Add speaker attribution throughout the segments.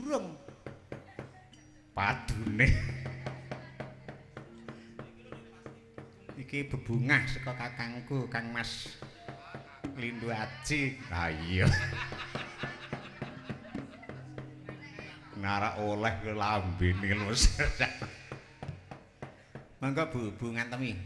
Speaker 1: durung.
Speaker 2: Padune.
Speaker 1: Iki bebungah saka kakangku Kang Mas Lindu Aji.
Speaker 2: Ha iya. Ngarak oleh lambene lho.
Speaker 1: Monggo Bu, Bu ngantemi.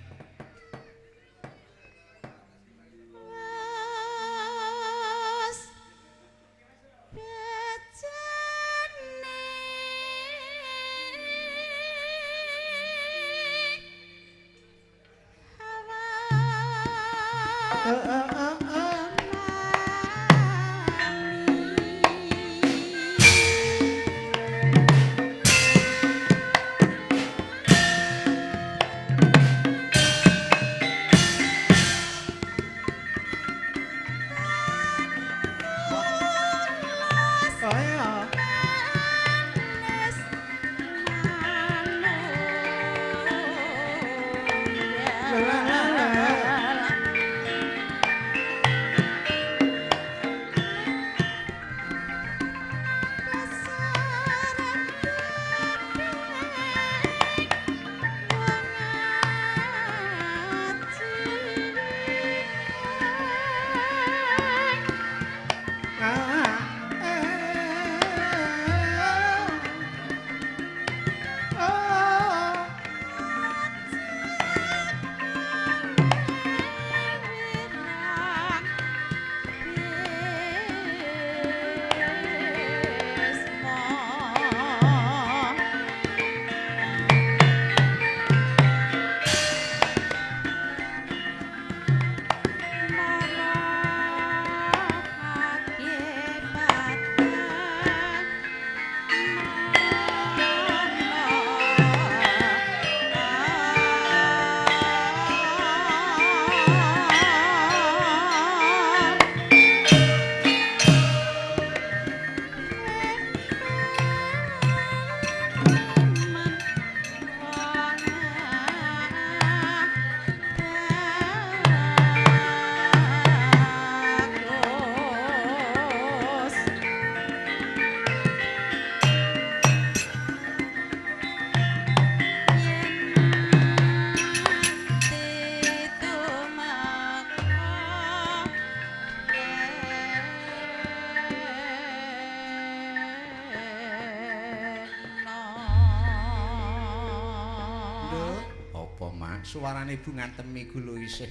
Speaker 1: Suarane Bu ngantemi gula isih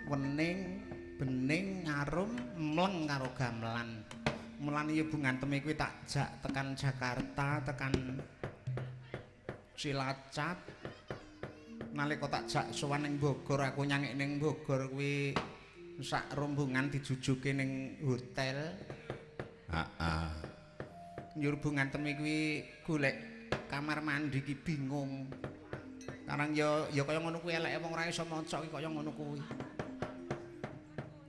Speaker 1: wening, bening, ngarum, mleng karo gamelan. Mulane ya Bu ngantemi kuwi tak jak tekan Jakarta, tekan Cilacap. Nalika tak jak sowan ning Bogor, aku nyangik ning Bogor kuwi sak rombongan dijujuke ning hotel.
Speaker 2: Heeh.
Speaker 1: Njur Bu ngantemi kuwi golek kamar mandi ki bingung. Karang ya ya kaya ngono kuwi eleke wong ora iso maca ki kaya ngono kuwi.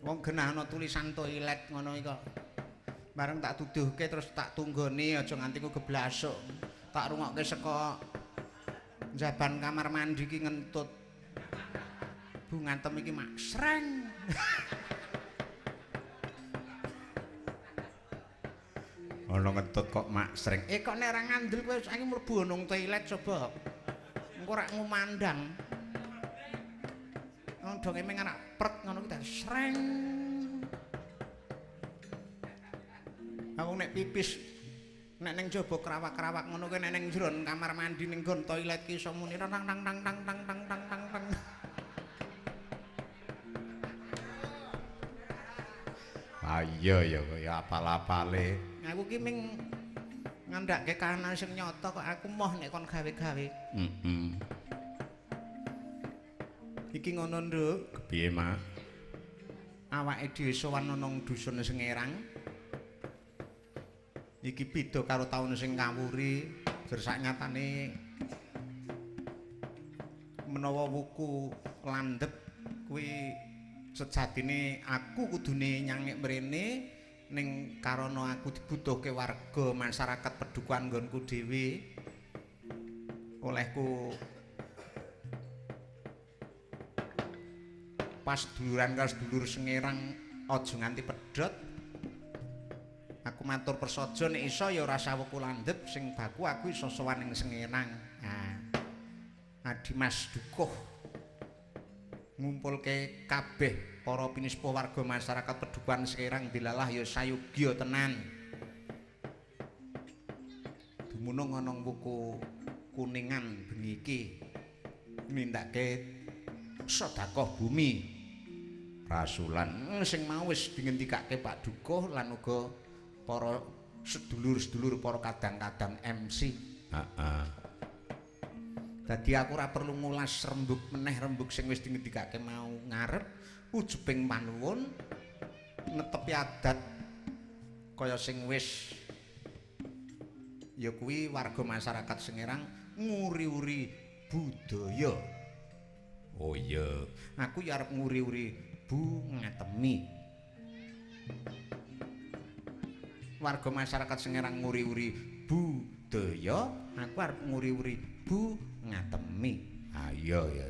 Speaker 1: Wong genah ana tulisan toilet ngono iki kok. Bareng tak duduhke terus tak tunggoni aja nganti ku geblasuk. Tak rungokke saka njaban kamar mandi ki ngentut. Bu ngantem iki mak sreng.
Speaker 2: Ana ngentut kok mak sreng.
Speaker 1: Eh kok nek ora ngandel kowe saiki mlebu nang toilet coba. Engko ora ngumandang. Ndonge meng anak pret ngono ki sreng. Aku nek pipis nek ning jaba krawak-krawak ngono ki nek ning jero kamar mandi ning nggon toilet ki iso muni tang tang tang tang tang tang tang tang tang.
Speaker 2: Ah iya ya kaya apal-apale.
Speaker 1: Aku ki ming ngandhake kahanan sing nyata kok aku moh nek kon gawe-gawe.
Speaker 2: Heeh.
Speaker 1: Iki ngono, Nduk.
Speaker 2: Kepiye, Mak?
Speaker 1: Awake dhewe sowan nang dusun Sengerang. Iki beda karo taun sing kawuri, jer sak nyatane menawa wuku landhep kuwi sejatine aku kudune nyangik mrene ning karana aku dibutuhke warga masyarakat pedukuhan nggonku dhewe olehku pas duluran karo sedulur Sengerang aja nganti pedhot. Aku Arep matur prasaja nek iso ya ora sawuku landhep sing baku aku iso sowan ning Sengenang. Nah, Adimas Dukuh ngumpulke kabeh para pinispuh warga masyarakat Pedukuhan Sekerang dilalah ya sayogya tenan. Dumunung ana wuku Kuningan bengi iki nindakake sedekah bumi rasulan sing mau wis dingendikake Pak Dukuh lan uga para sedulur-sedulur para kadang-kadang MC.
Speaker 2: Heeh.
Speaker 1: Dadi aku ora perlu ngulas rembug meneh rembug sing wis dingendikake mau ngarep ujubing panuwun netepi adat kaya sing wis ya kuwi warga masyarakat Sengerang nguri-uri budaya.
Speaker 2: Oh iya,
Speaker 1: aku ya arep nguri-uri Bu Ngatemi. Warga masyarakat Sengerang nguri-uri budaya, aku arep nguri-uri Bu Ngatemi.
Speaker 2: Ah iya ya.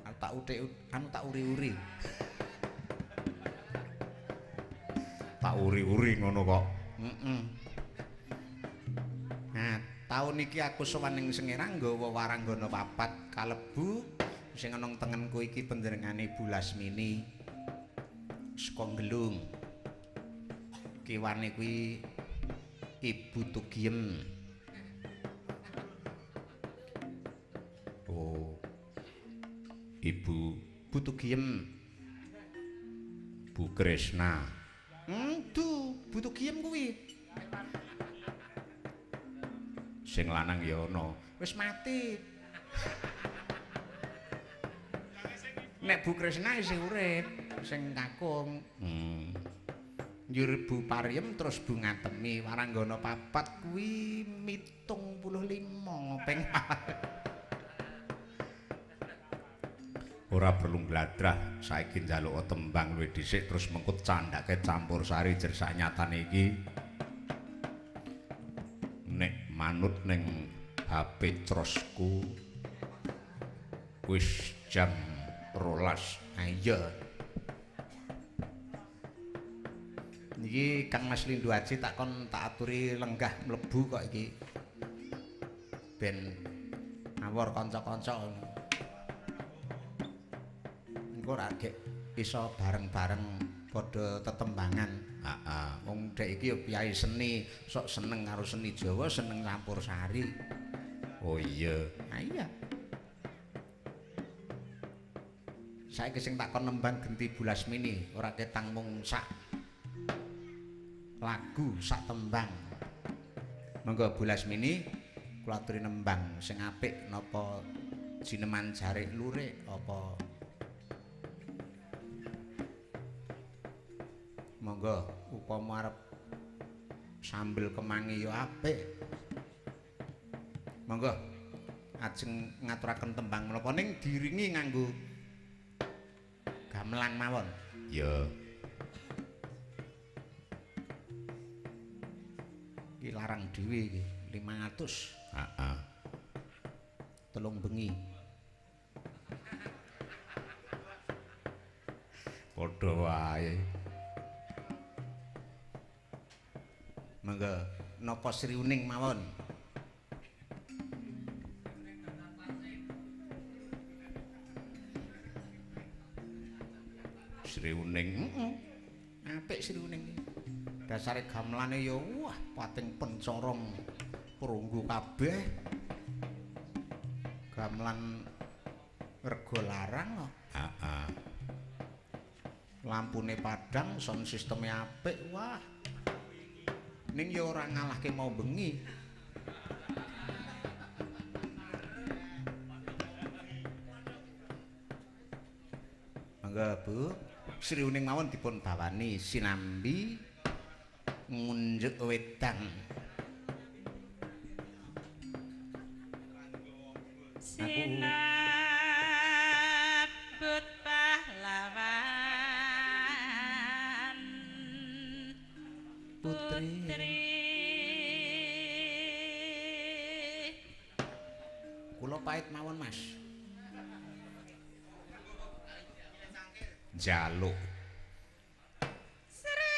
Speaker 1: Aku tak utik anu tak uri-uri.
Speaker 2: Tak uri-uri ngono kok.
Speaker 1: Heeh. Nah, taun iki aku sowan ning Sengerang nggawa waranggana papat kalebu sing ana tengenku iki panjenengane Bu Lasmini saka Gelung. Kiwane kuwi Ibu Tugiem.
Speaker 2: Oh. Ibu
Speaker 1: Bu Tugiem.
Speaker 2: Bu Kresna.
Speaker 1: Du, Bu Tugiem kuwi.
Speaker 2: Sing lanang ya ana.
Speaker 1: Wis mati. Nek Bu Kresna isih urip, sing kakung. Njur Bu Pariem terus Bu Ngatemi waranggana papat kuwi 75 ping.
Speaker 2: Ora perlu ngladrah, saiki njaluk tembang luwih dhisik terus mengko candhake campur sari jer sak nyatane iki. Nek manut ning HP trosku wis jam 12.
Speaker 1: Ha iya. Niki Kang Mas Lindu Aji tak kon tak aturi lenggah mlebu kok iki. Ben awor kanca-kanca. Engko ora gek iso bareng-bareng padha tetembangan.
Speaker 2: Heeh.
Speaker 1: Wong dek iki ya piyai seni, sok seneng karo seni Jawa, seneng campur sari.
Speaker 2: Oh iya.
Speaker 1: Ha iya. Saiki sing tak kon nembang genti Bu Lasmini, ora ketang mung sak lagu, sak tembang. Monggo Bu Lasmini kula aturi nembang sing apik napa jineman jarik lurik apa. Monggo upama arep sambel kemangi ya apik. Monggo ajeng ngaturaken tembang menapa ning diringi nganggo gamelan mawon.
Speaker 2: Ya.
Speaker 1: Iki larang dhewe iki 500.
Speaker 2: Heeh.
Speaker 1: 3 bengi.
Speaker 2: Padha wae.
Speaker 1: Monggo napa Sri Uning mawon.
Speaker 2: Sri Uning.
Speaker 1: Heeh. Apik Sri Uning iki. Dasare gamelane ya wah pating pencorong perunggu kabeh. Gamelan rega larang kok.
Speaker 2: Heeh.
Speaker 1: Lampune padhang, sound sisteme apik, wah. Ning ya ora ngalahke mau bengi. Mangga Bu, Sri Uning mawon dipun bawani sinambi ngunjuk wedang.
Speaker 3: Sinabut pahlawan
Speaker 1: Putri. Kula pait mawon Mas.
Speaker 2: Njaluk.
Speaker 3: Sri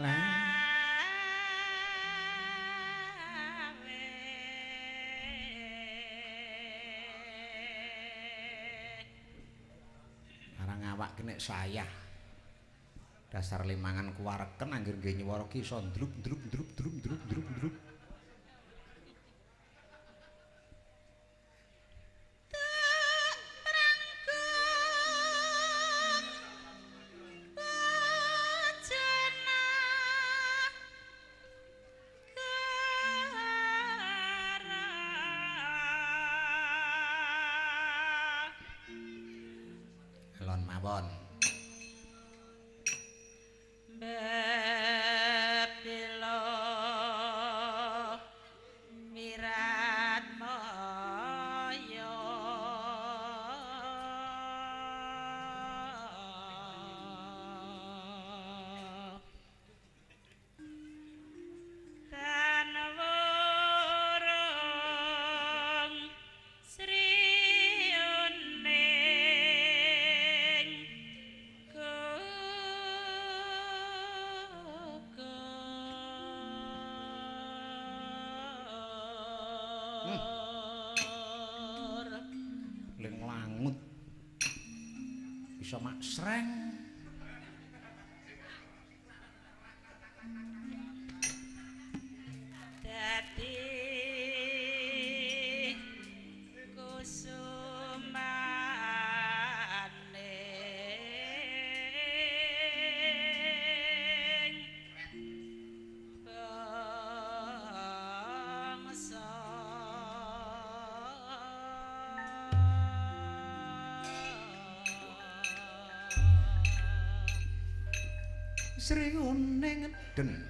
Speaker 1: Lah arang awak ki nek sayah. Dasar limangan kuwareken angger nggih nyuwara ki iso ndrup ndrup ndrup ndrup ndrup ndrup ndrup. Lon mawon.
Speaker 3: Bebilo mirat moyo tan wurung sri uning gugur.
Speaker 1: Ling langut. Bisa maksreng.
Speaker 3: Dadi kusumane bangsa.
Speaker 1: Sri uning den.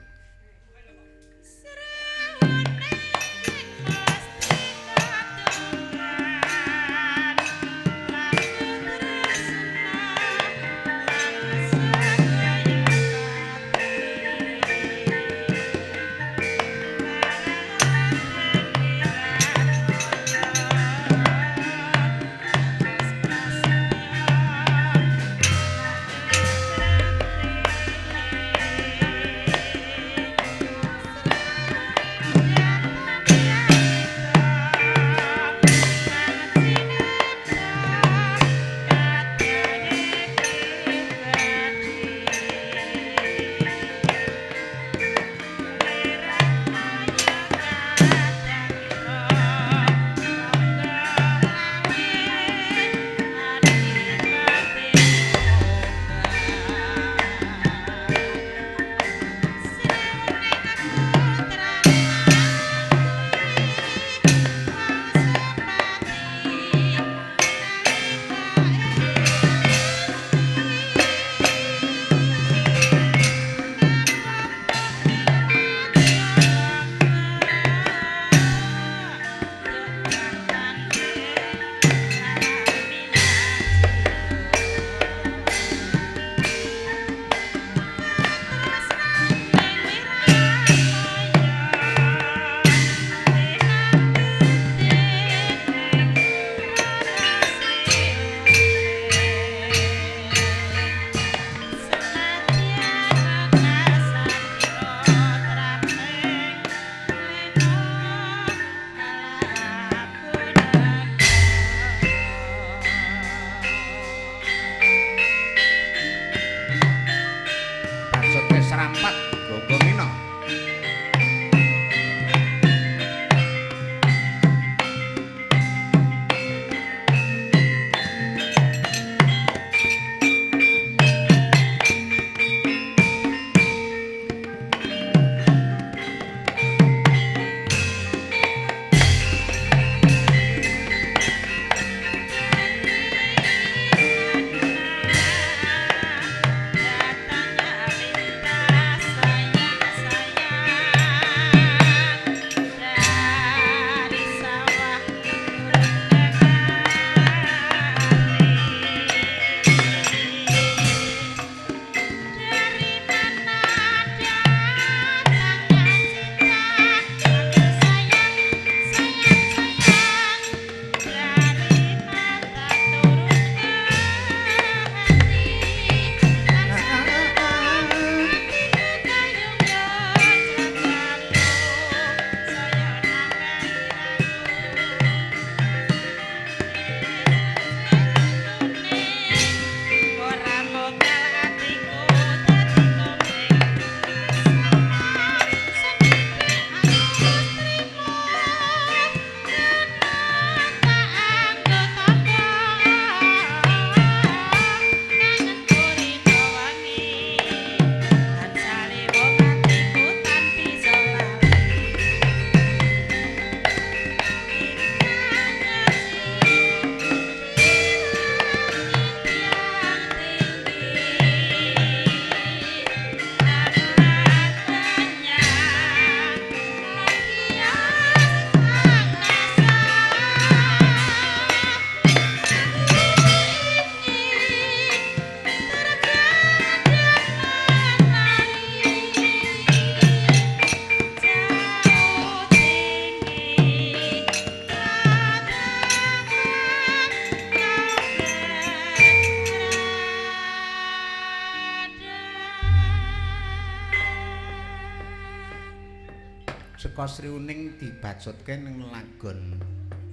Speaker 1: Saka Sriuning dibacutke ning lagon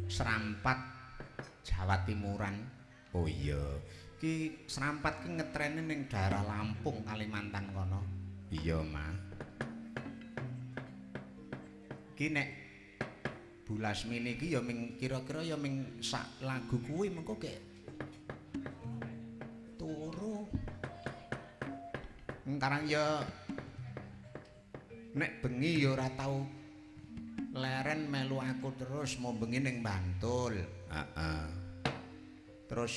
Speaker 1: Serampat Jawa Timuran.
Speaker 2: Oh iya.
Speaker 1: Ki Serampat ki ngetrene ning daerah Lampung, Kalimantan kono.
Speaker 2: Iya, Mas.
Speaker 1: Ki nek Bu Lasmini ki ya ming kira-kira ya ming sak lagu kuwi mengko kek turu. Karang ya nek bengi ya ora tau leren melu aku terus mau bengi ning Bantul.
Speaker 2: Heeh.
Speaker 1: Terus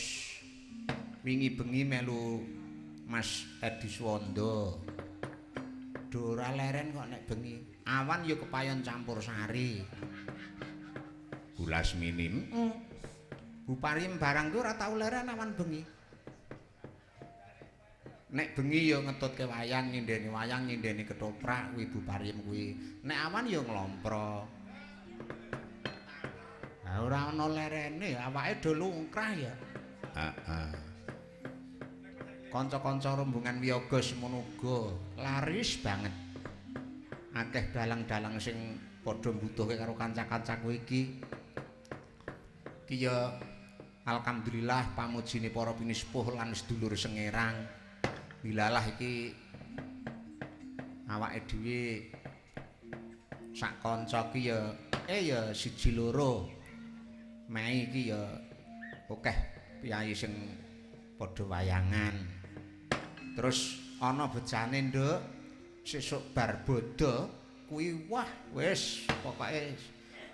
Speaker 1: wingi bengi melu Mas Edi Suwondo. Do ora leren kok nek bengi. Awan ya kepayon campur sari.
Speaker 2: Bu Lasmini.
Speaker 1: Heeh. Bu Pariem barang ku ora tau leren awan bengi. Nek bengi ya ngetutke wayang, nyindeni wayang, nyindeni ketoprak kuwi Bu Pariem kuwi. Nek awan ya nglompro. Ha ora ana lerene, awake do lungkrah ya.
Speaker 2: Heeh.
Speaker 1: Kanca-kanca rombongan wiyaga semono uga laris banget. Akeh dalang-dalang sing padha mbutuhke karo kanca-kancaku iki. Iki ya alhamdulillah pamujine para pinisepuh lan sedulur Sengerang. Dilalah iki awake dhewe sak kanca ki ya ya siji loro Mei iki ya akeh piyayi sing padha wayangan. Terus ana bejane, Nduk, sesuk bar bodho kuwi wah wis pokoke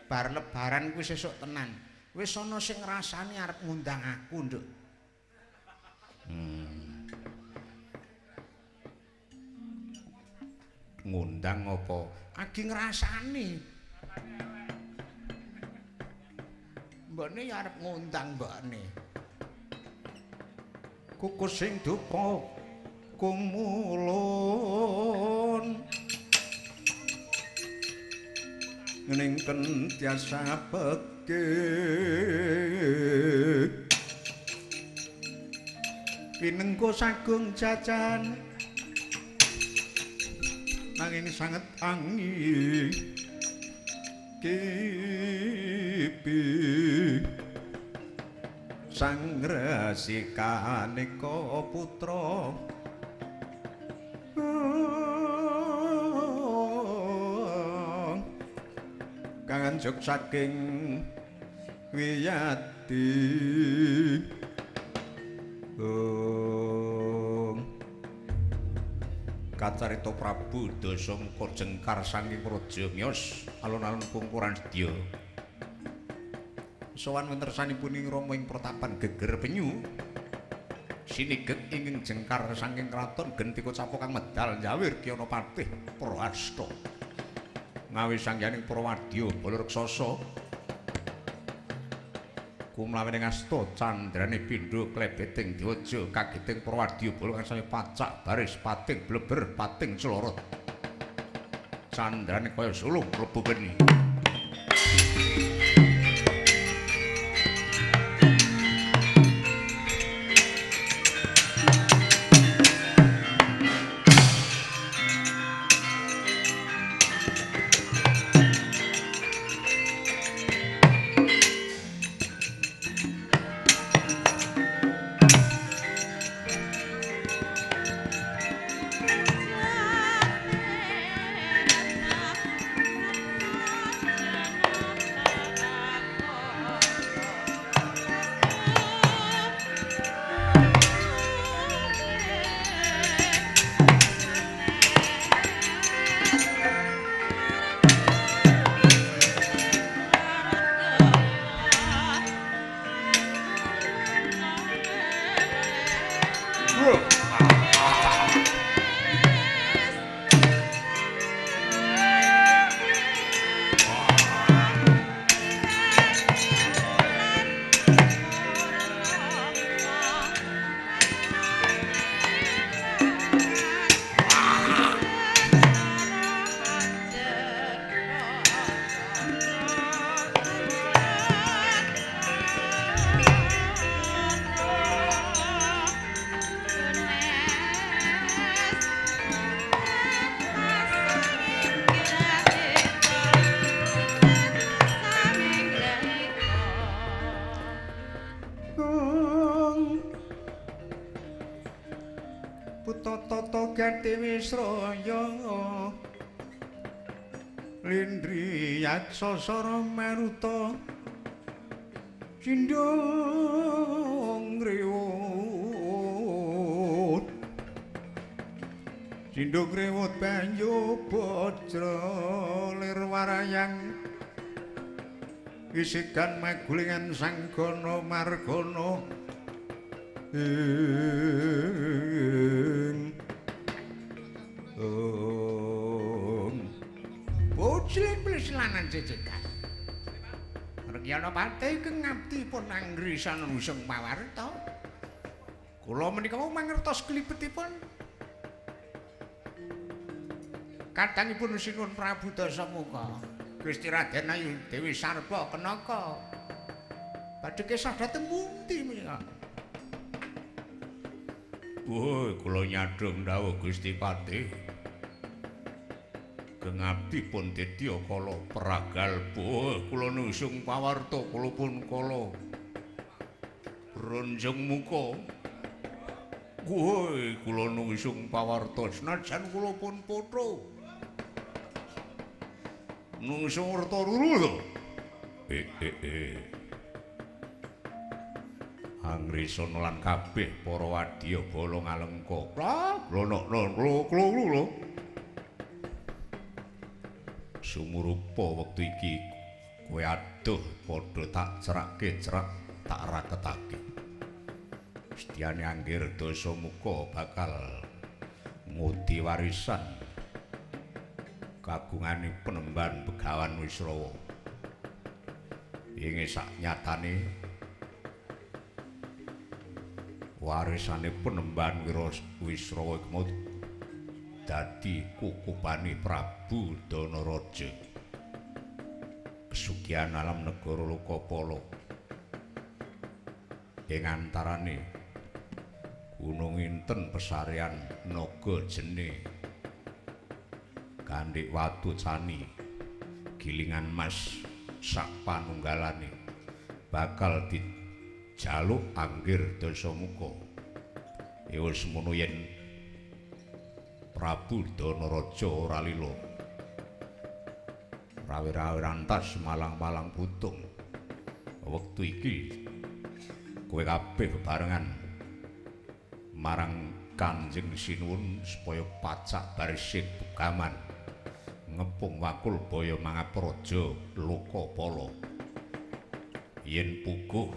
Speaker 1: bar lebaran kuwi sesuk tenan. Wis ana sing ngrasani arep ngundang aku, Nduk.
Speaker 2: Ngundang apa?
Speaker 1: Agi ngrasani. Mbokne ya arep ngundang mbokne.
Speaker 2: Kukus sing dupa kumulun ning kentiasa peke pinengko sagung jajan nanging sanget angi kipi sang resikaneka putra kang anjuk saking wiyati. Kacarita Prabu Dasamuka jengkar saking praja miyos alun-alun pungkuran sedya. Sowan wintersanipun ing Rama ing pratapan geger penyu. Sinigek ingkang jengkar saking kraton gentika capo kang medal njawir Kyana Patih Prahasta. Ngawi sangyaning Prawadya bala raksasa. Kumlawining asta candrane pindha klebeting dwaja kageting Prawadya bala kang sami pacak baris pating bleber pating celorot. Candrane kaya sulung klebu geni. Wisraya Lindri Yaksasara Maruta Cindung Rewut Cindung Rewut banyu bajra lir warayang isikan magulingan sanggana margana ing
Speaker 1: Bocilin pleslanan cecekan. Rengyana Patih ingkang ngabdi pun anggrisana usung pawarta. Kula menika mangertos klipetipun. Kadangipun Sinuwun Prabu Dasamuka, Gusti Raden Ayu Dewi Sarba Kenaka. Badhe kesah dhateng pundi menika?
Speaker 2: Woi, kula nyadhong dawuh Gusti Patih. Ngabdi pun dedya kala pragalba kula nusung pawarta kula pun kala bronjong muka. Woi, kula nusung pawarta senajan kula pun putra nusung werta ruru. Angrisana lan kabeh para wadya bala ngalengka. Kla kla kla. Sumurupa wektu iki kowe adoh padha tak cerake cerak tak raketake. Setiane Anggir Dasamuka bakal ngudi warisan kagungane penemban Begawan Wisrawa. Ing sak nyatane warisane penemban Wisrawa iku dadi kukupane Prabu Danaraja. Kesugihan alam negara Lokapala ing antarane Gunung Inten pesarean Naga Jene, Gandhik Watu Cani, Gilingan Mas sak panunggalane bakal dijaluk Anggir Dasamuka. Ya wis semono yen Prabu Danaraja ora lila rawe-rawe rantas malang-malang putung. Wektu iki kowe kabeh bebarengan marang Kanjeng Sinuwun supaya pacak barisit bukaman ngepung wakul baya mangapraja Lokapala. Yen puguh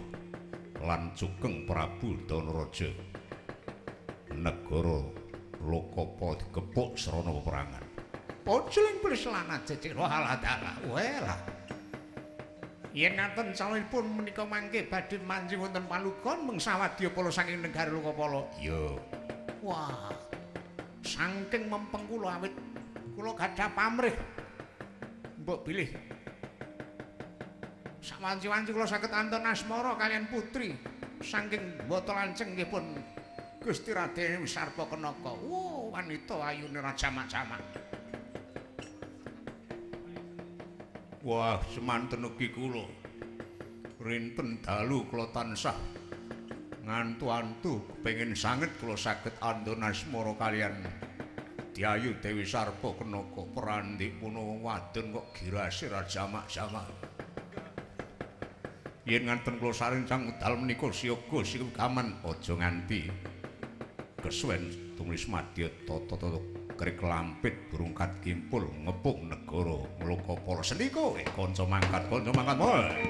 Speaker 2: lan cukeng Prabu Danaraja, negara Lokapala dikepuk srana peperangan.
Speaker 1: Pocling pleslanan cecek roh dalah. Welah. Yen ngaten calonipun menika mangke badhe manjing wonten palugon mengsa wadyabala saking negara Lokapala.
Speaker 2: Iya.
Speaker 1: Wah. Saking mempeng kula awit kula gadah pamrih. Mbok bilih sawanci-wanci kula saged anton asmara kaliyan putri saking botol lanceng nggih pun Gusti Raden Sarpa Kenaka. Wo, wanita ayune ra jamak-jamak.
Speaker 2: Wah, semanten ugi kula. Rinten dalu kula tansah ngantu-antu kepengin sanget kula saged andon asmara kaliyan Dyayu Dewi Sarpa Kenaka. Perandik puno wong wadon kok girase ra jamak-jamak. Yen nganten kula sarencang wekdal menika siaga sikaman aja nganti kesuwen tulis madya tata-tata krik lampit burung kat kimpul ngepung negara Lokapala. Sendika kanca mangkat moe.
Speaker 3: Raja.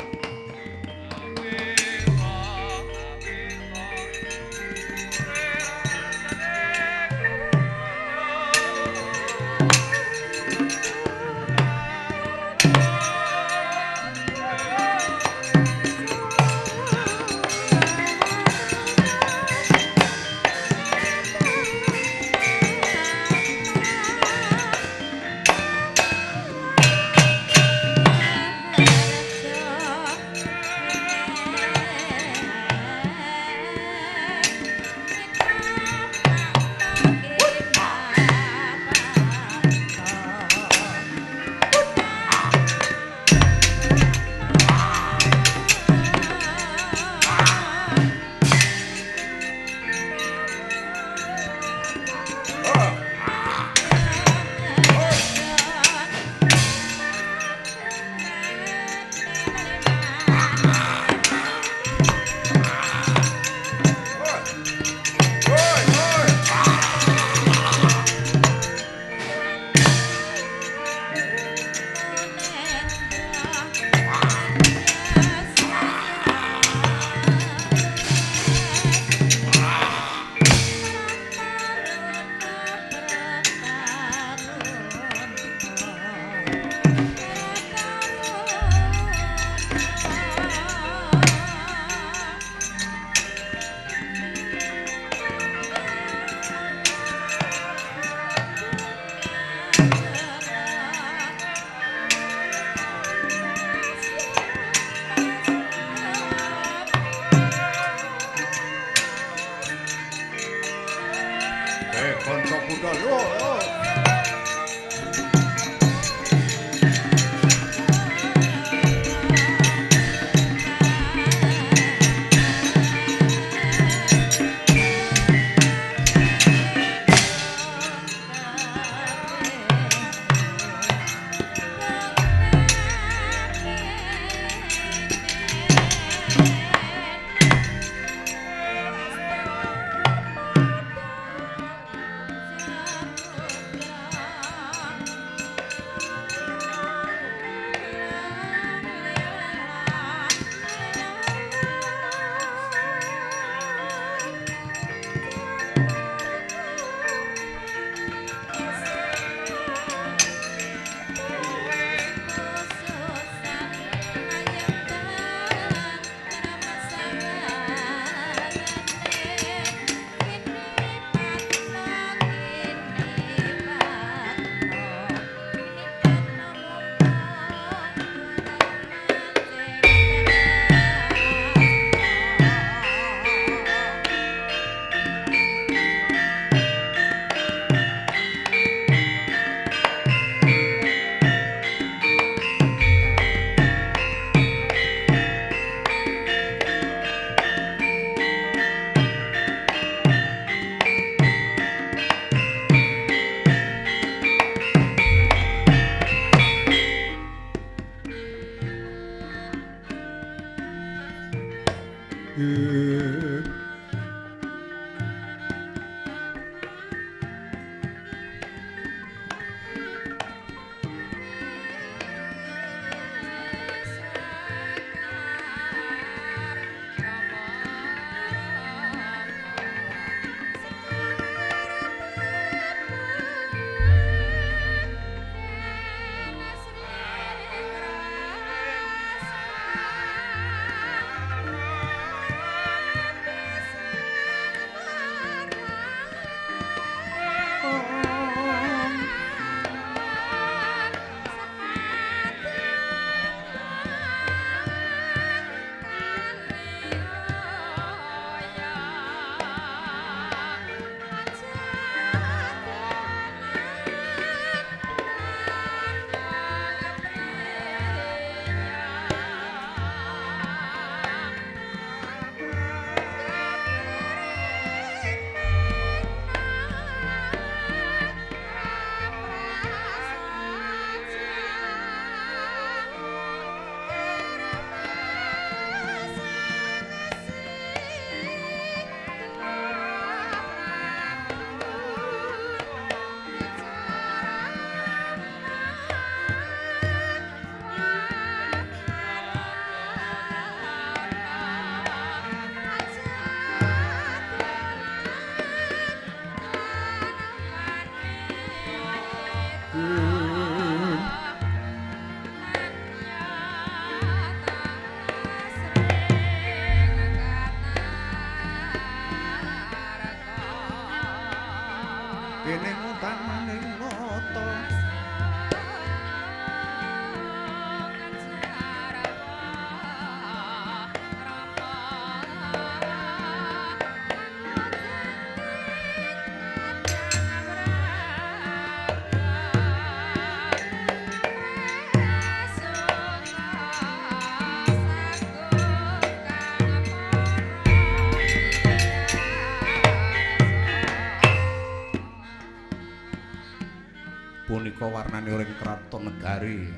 Speaker 2: kraton negari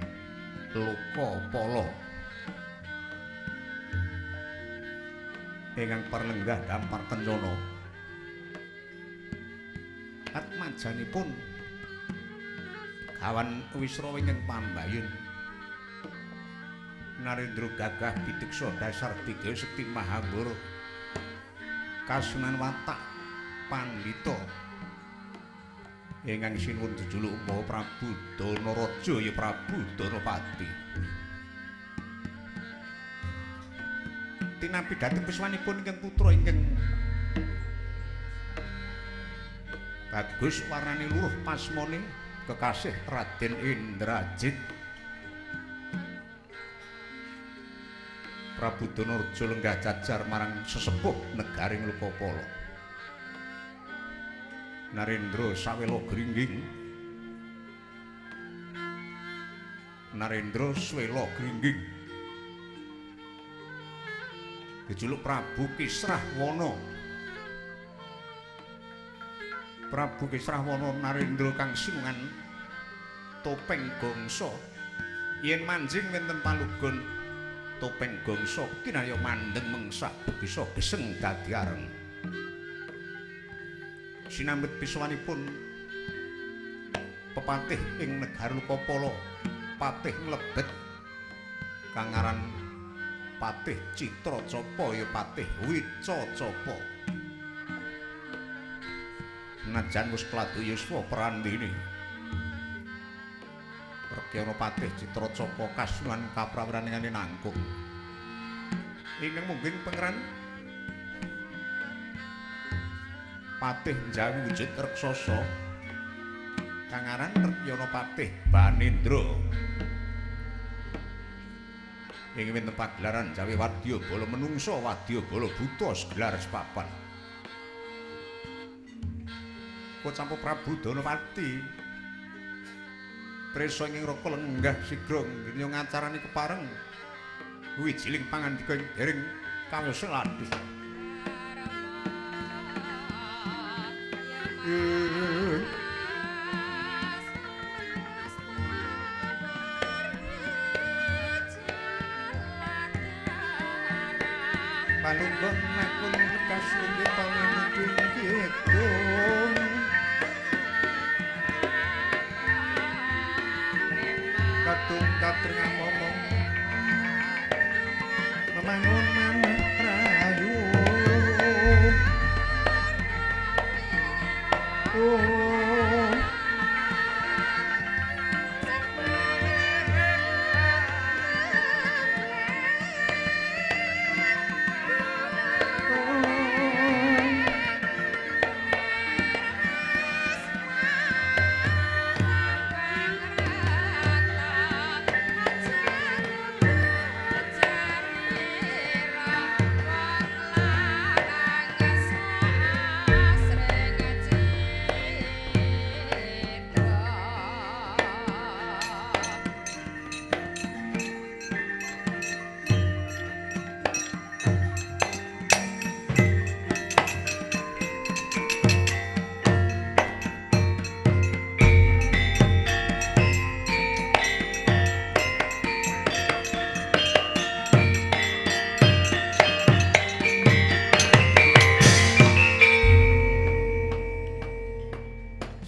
Speaker 2: Lokapala ingkang parlenggah dampar kencana. Atmajanipun gawan Wisrawa ingkang pambayun Narendra gagah pideksa dasar digaya sekti mahambara kasunan watak pandhita ingkang sinuwun jejuluk Maha Prabu Danaraja ya Prabu Danapati. Tinampi dhateng piswanipun ingkang putra ingkang bagus warnane luruh pasmone kekasih Raden Indrajit. Prabu Danaraja lenggah jajar marang sesepuh negari Lokapala. Narendra sawela gringging. Narendra swela gringging. Dijuluk Prabu Kisrahwana. Prabu Kisrahwana Narendra kang sinungan topeng gongso. Yen manjing wonten palugon topeng gongso kinaya mandeng mengsak bisa geseng dadi areng. Sinambet piswanipun pepatih ing negara Lokapala, patih nglebet kang aran Patih Citracapa ya Patih Wicacapa. Najan wis kladu yuswa prandini. Rekyana Patih Citracapa kasunan kaprawirane nangkung. Ingkang mungging pangeran Patih njawi wujud raksasa kang aran Rekyana Patih Banendra. Ing wonten pagelaran Jawi wadyabala menungsa wadyabala buta segelar sepapan. Kocampa Prabu Danapati prisa ing raka lenggah sigra ngriya ngacarani kepareng wijiling pangandika ing dereng kawiyos ladih. Palunggon nakun kaslungge panganuding kidung katung katring momong memangun maneh rayu. Oh.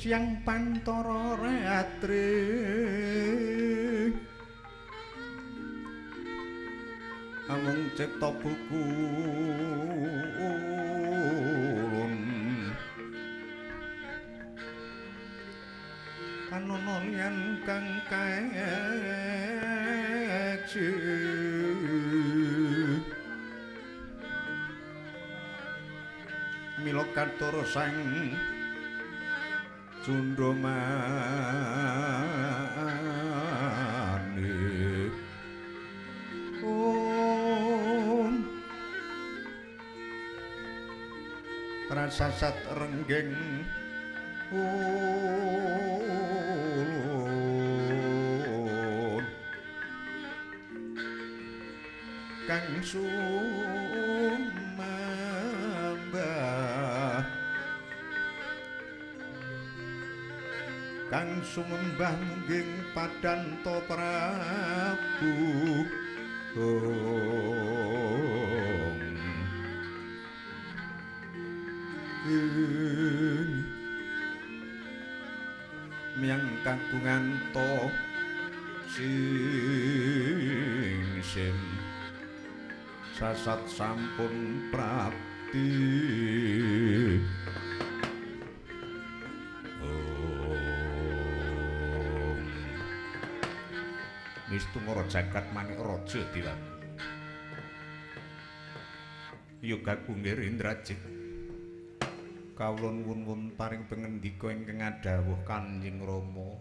Speaker 2: Siang pantara ratri amung cipta buku ulun kanono liyan kang kaeji mila katur sang cundha manik. Om prasasat renggeng ulun kang sumambah kang sumembah mungging padanta Prabu. Miyang kagungan to sing sim sasat sampun prapti. Mistungara jagat manik raja diwaku. Yoga kunggir Indrajit. Kawula nuwun paring pangendika ingkang adhawuh Kanjeng Rama.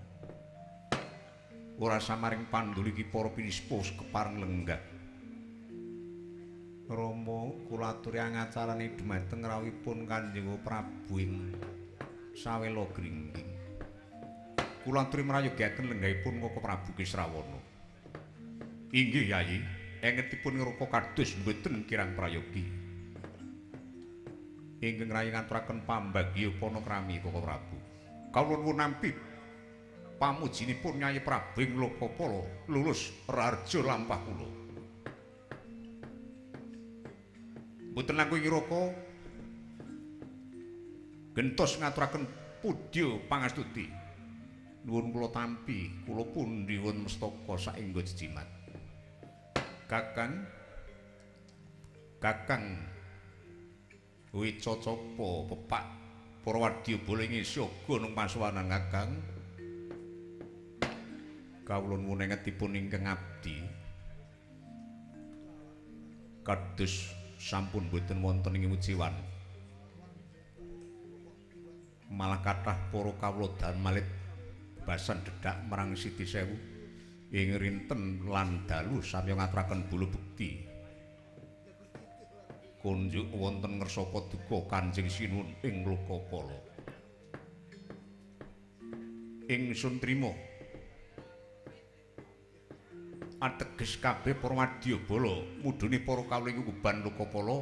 Speaker 2: Ora samaring panduliki para pinispa kepareng lenggah. Rama kula aturi angacarane dumateng rawuhipun Kanjeng Prabu ing Sawela Gringging. Kula aturi mrayogiaken lenggahipun Kaka Prabu Kisrawana. Inggih Yayi, engetipun ngroko kados mboten kirang prayogi. Ingkang rayi ngaturaken pambagya panakrami Kaka Prabu. Kawula nuwun nampi pamujinipun Nyai Prabu ing Lokapala lulus raharja lampah kula. Mboten langkung ngroko gentos ngaturaken pudya pangastuti. Nuwun kula tampi, kula pundi won mestaka saengga jejimat. Kakang Kakang Wicacapa pepak para wadyabala ing siaga nang pasuwanan Kakang. Kawula nuwun engetipun ingkang abdi kados sampun boten wonten ing wuciwan. Malah kathah para kawula darmalit basan dedak marang Siti Sewu ing rinten lan dalu samya ngaturaken bulu bekti. Kunjuk wonten ngersa paduka Kanjeng Sinuwun ing Lokapala. Ingsun trima ateges kabeh para wadyabala mudhune para kawula ing guban Lokapala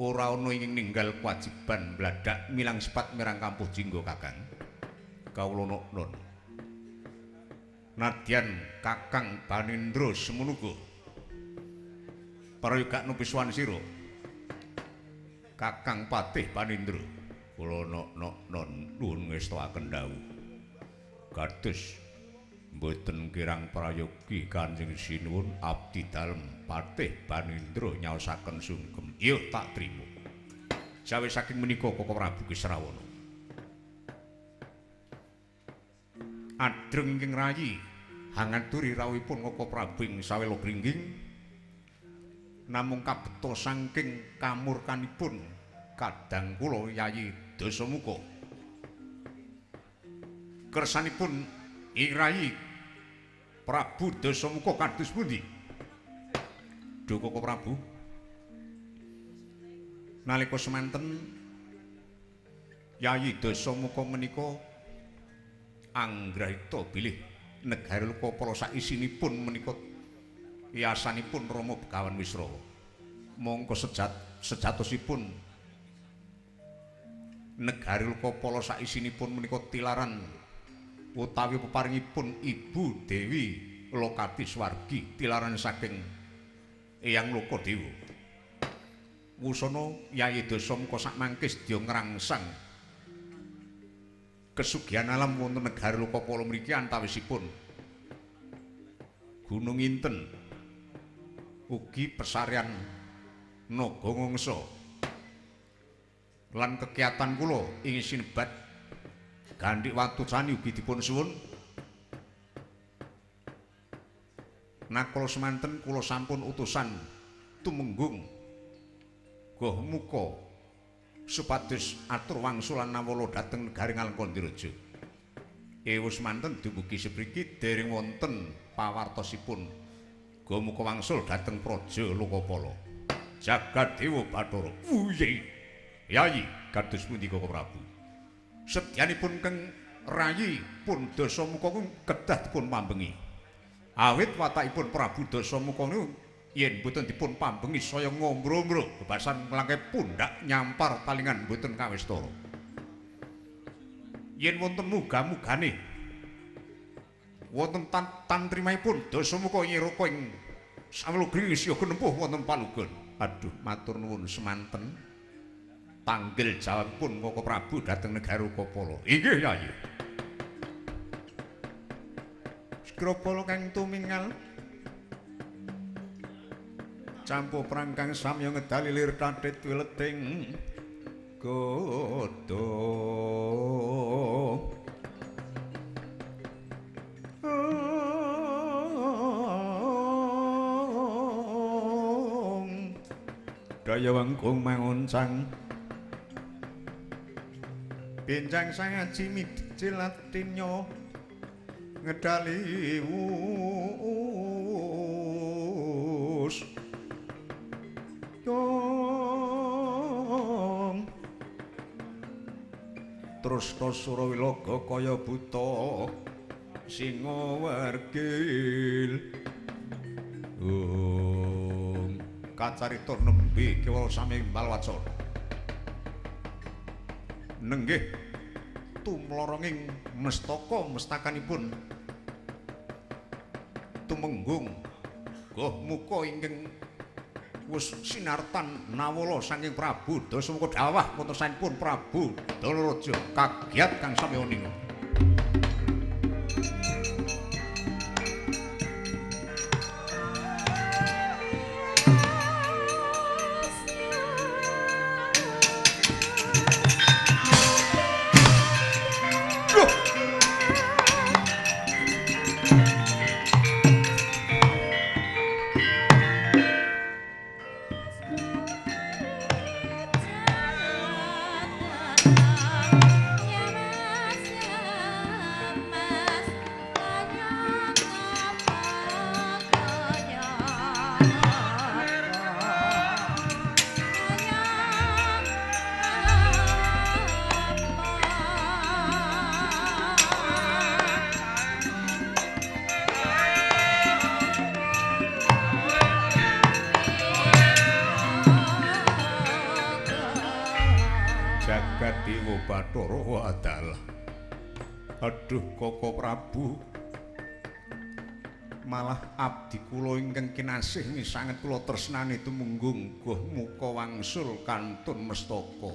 Speaker 2: ora ana ing ninggal kewajiban bladhak milang sepat mirang kampuh jingga Kakang. Kawula noknon. Nadyan Kakang Banindra semono uga. Prayoga nupi sowan sira. Kakang Patih Banindra. Kula nok-nok-non nuwun ngestoaken dawuh. Kados mboten kirang prayogi Kanjeng Sinuwun abdi dalem Patih Banindra nyaosaken sungkem. Ya tak trima. Sawe saking menika Kaka Prabu Kisrawana. Adreng ingkang rayi hangaturi rawuhipun Kaka Prabu ing Sawela Gringging namung kabeta saking kamurkanipun kadang kula Yayi Dasamuka. Kersanipun ing rayi Prabu Dasamuka kados pundi? Duh Kaka Prabu. Nalika semanten Yayi Dasamuka menika anggrahita bilih negari Lokapala saisinipun menika yasanipun Rama Begawan Wisrawa. Mongko sejatosipun negari Lokapala saisinipun menika tilaran utawi peparingipun Ibu Dewi Lokati Swargi tilaran saking Eyang Lokadewa. Wusana Yayi Dasamuka sakmangke sedya ngrangsang kesugihan alam wonten negari Lokapala mriki antawisipun Gunung Inten ugi pesarean Naga Ngangsa lan kekiatan kula ing sinebat Gandhik Watu Cani ugi dipun suwun. Nakala semanten kula sampun utusan tumenggung Goh Muka supados atur wangsulan nawala dhateng negari Ngalengkandiraja. Ewus manten dumugi sepriki dereng wonten pawartosipun Goh Muka wangsul dhateng Praja Lokapala. Jagat Dewa Bathara. Uyi. Yayi kados pundi Kaka Prabu? Setyanipun keng rayi pun Dasamuka kedah dipun pambengi. Awit watakipun Prabu Dasamuka niku yen mboten dipun pambengi saya ngombro-ombro bebasan nglangke pundak nyampar talingan mboten kawistara. Yen wonten muga-mugane Wonten tantrimaipun Dasamuka Nyiroka ing Sawlugri siyaga nempuh wonten palugon. Aduh, matur nuwun semanten. Tanggel jawabipun Koko Prabu dhateng negara Kopala. Inggih, Yayi. Skrapala kang tumingal campo prang kang samya ngedali lir tatit wileting godhong. Daya wengkung manguncang benjang sangaji midjilatinyo ngedali wus yong terus Surawilaga kaya buta singa wergil. Kacarita nembe kewala sami balwacana nenggih tumloronging mestaka mestakanipun tumenggung goh muka ingkang wus sinartan nawala saking Prabu Dasamuka dawah wonten Prabu Danaraja kagiat kang sami uninga. Aduh Koko Prabu, malah abdi kula ingkang kinasih sanget kula tresnani tumenggung goh muka wangsul kantun mestaka.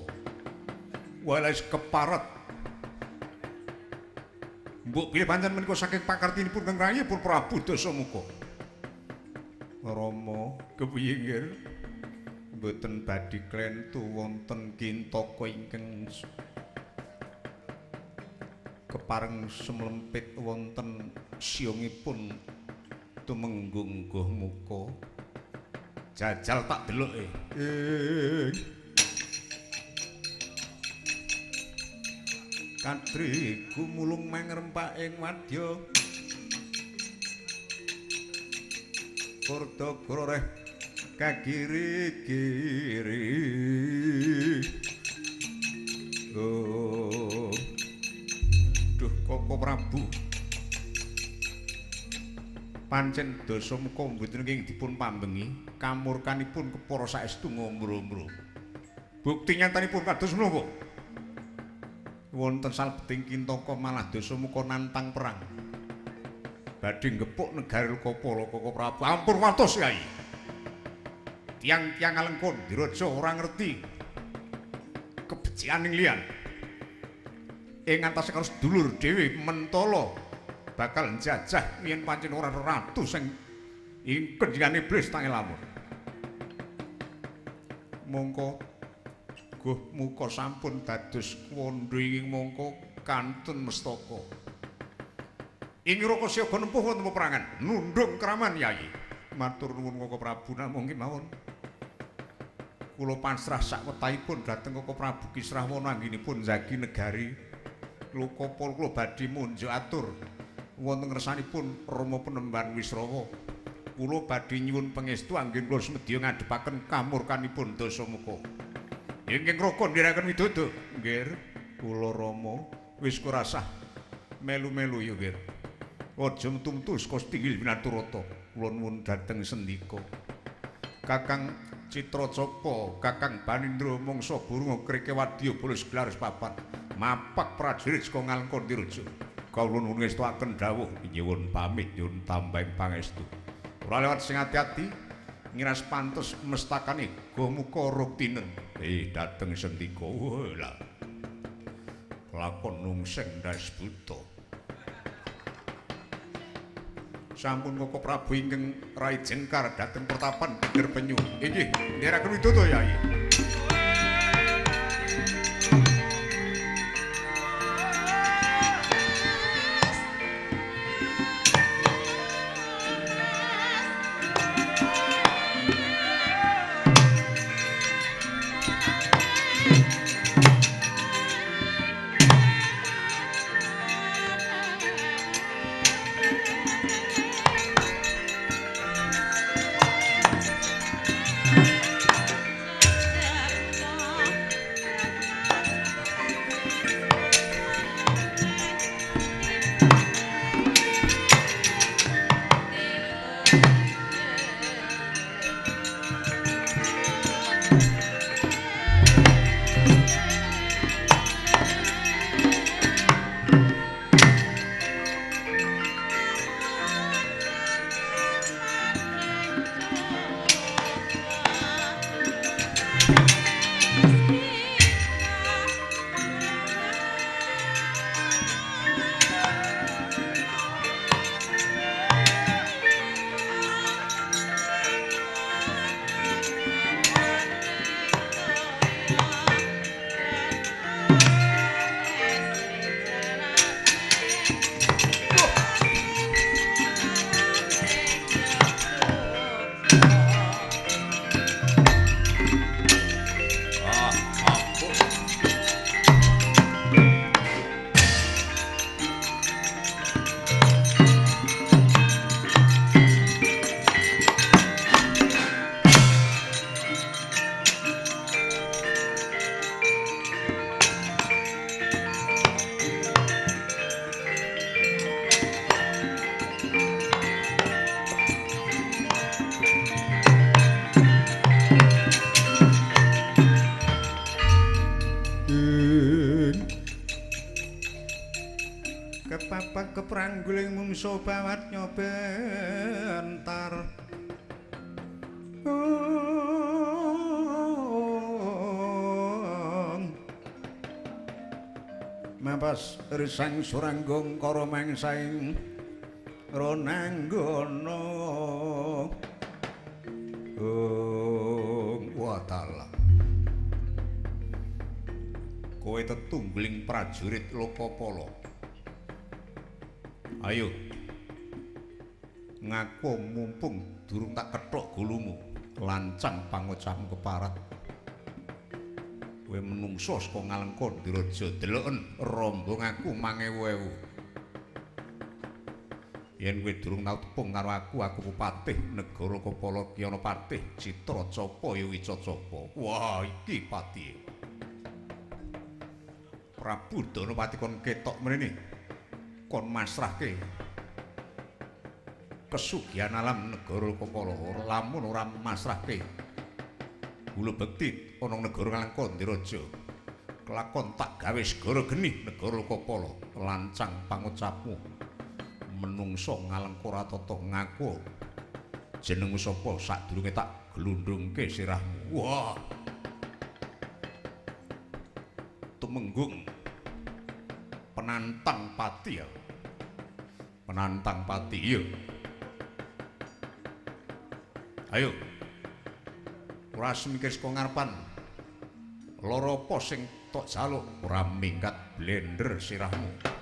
Speaker 2: Welas keparet. Mbok bilih pancen menika saking pakartinipun kang rayipun Prabu Dasamuka. Rama kepiye nggih? Mboten badhe klentu wonten kintaka ingkang kepareng sumlempit wonten siyongipun tumenggung goh muka. Jajal tak deloke. Kadri gumulung mangrempak ing wadya Kurda groreh kagiri-giri. Oh. Duh Koko Prabu, pancen Dasamuka mboten ing dipun pambengi kamurkanipun kepara saestu ngombro-ombro. Bukti nyatanipun kados menapa? Wonten salebeting Kintaka malah Dasamuka nantang perang. Badhe nggepuk negari Lokapala Koko Prabu. Ampun watos Yai. Tiang-tiang Alengkon diraja ora ngerti kebecikan ing liyan. Ing atase karo sedulur dhewe mentala bakal njajah yen pancen ora ratu sing ing kendhikane iblis tangi lamun. Mongko goh muka sampun dados wandha ing mongko kantun mestaka. Ing Raka siaga nempuh wonten peperangan nundung kraman Yai. Matur nuwun Koko Prabu namung kemawon. Kula pasrah sakwetahipun dhateng Koko Prabu Kisrahwana anggenipun njagi negari Lokapala. Kula badhe munjuk atur wonten ngersanipun Rama Penemban Wisrawa. Kula badhe nyuwun pangestu anggen kula semedya ngadhepaken kamurkanipun Dasamuka. Ingkang Raka ndherekaken widodo. Nggih, kula Rama wis kurasah melu-melu ya nggih. Aja metu-metu saka tinggil winaturata. Kula nuwun dhateng sendika. Kakang Citracapa, Kakang Banindra mangsa burung kreke wadya bulus gelar papat. Mapak prajurit saka Ngalengka Diraja. Kawula nuwun ngestuaken dawuh nyuwun pamit nyuwun tambahing pangestu. Ora lewat sing ati-ati ngiras pantes mestakane gomuka ruktinen. Dateng sendika. Lah. Lakon nungseng ndas buta. Sampun Koko Prabu ingkang rai jengkar dhateng pertapan Geger Penyu. Inggih, ndherekaken widodo Yai.
Speaker 1: Kepapat keprangguling mungsuh bawat nyobentar. Mapas risang suranggung kara mangsaing ronanggana.
Speaker 2: Watala. Kowe tetungguling prajurit Lokapala. Ayo. Ngaku mumpung durung tak kethok gulumu, lancang pangucapmu keparat. Kowe menungso saka Ngalengka Diraja, deloken rombong aku mangewu-ewu. Yen kowe durung tau tepung karo aku, aku patih negara Kapala Kyana Patih Citra Capa ya Wicacapa. Wah, iki patihe. Prabu Danapati kon ketok mrene. Kon masrahke kesugihan alam negara Kapala. Lamun ora masrahke gula bekti ana negara Ngalengka Diraja, kelakon tak gawe segara geni negara Kapala. Lancang pangucapmu menungso Ngalengka ora tata ngaku jenengmu sapa sadurunge tak glundhungke sirahmu. Wah, tumenggung penantang pati ya. Penantang pati iya. Ayo. Ora semikir saka ngarepan. Lara apa sing tok jaluk ora minggat blender sirahmu.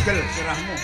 Speaker 1: Tugel sirahmu.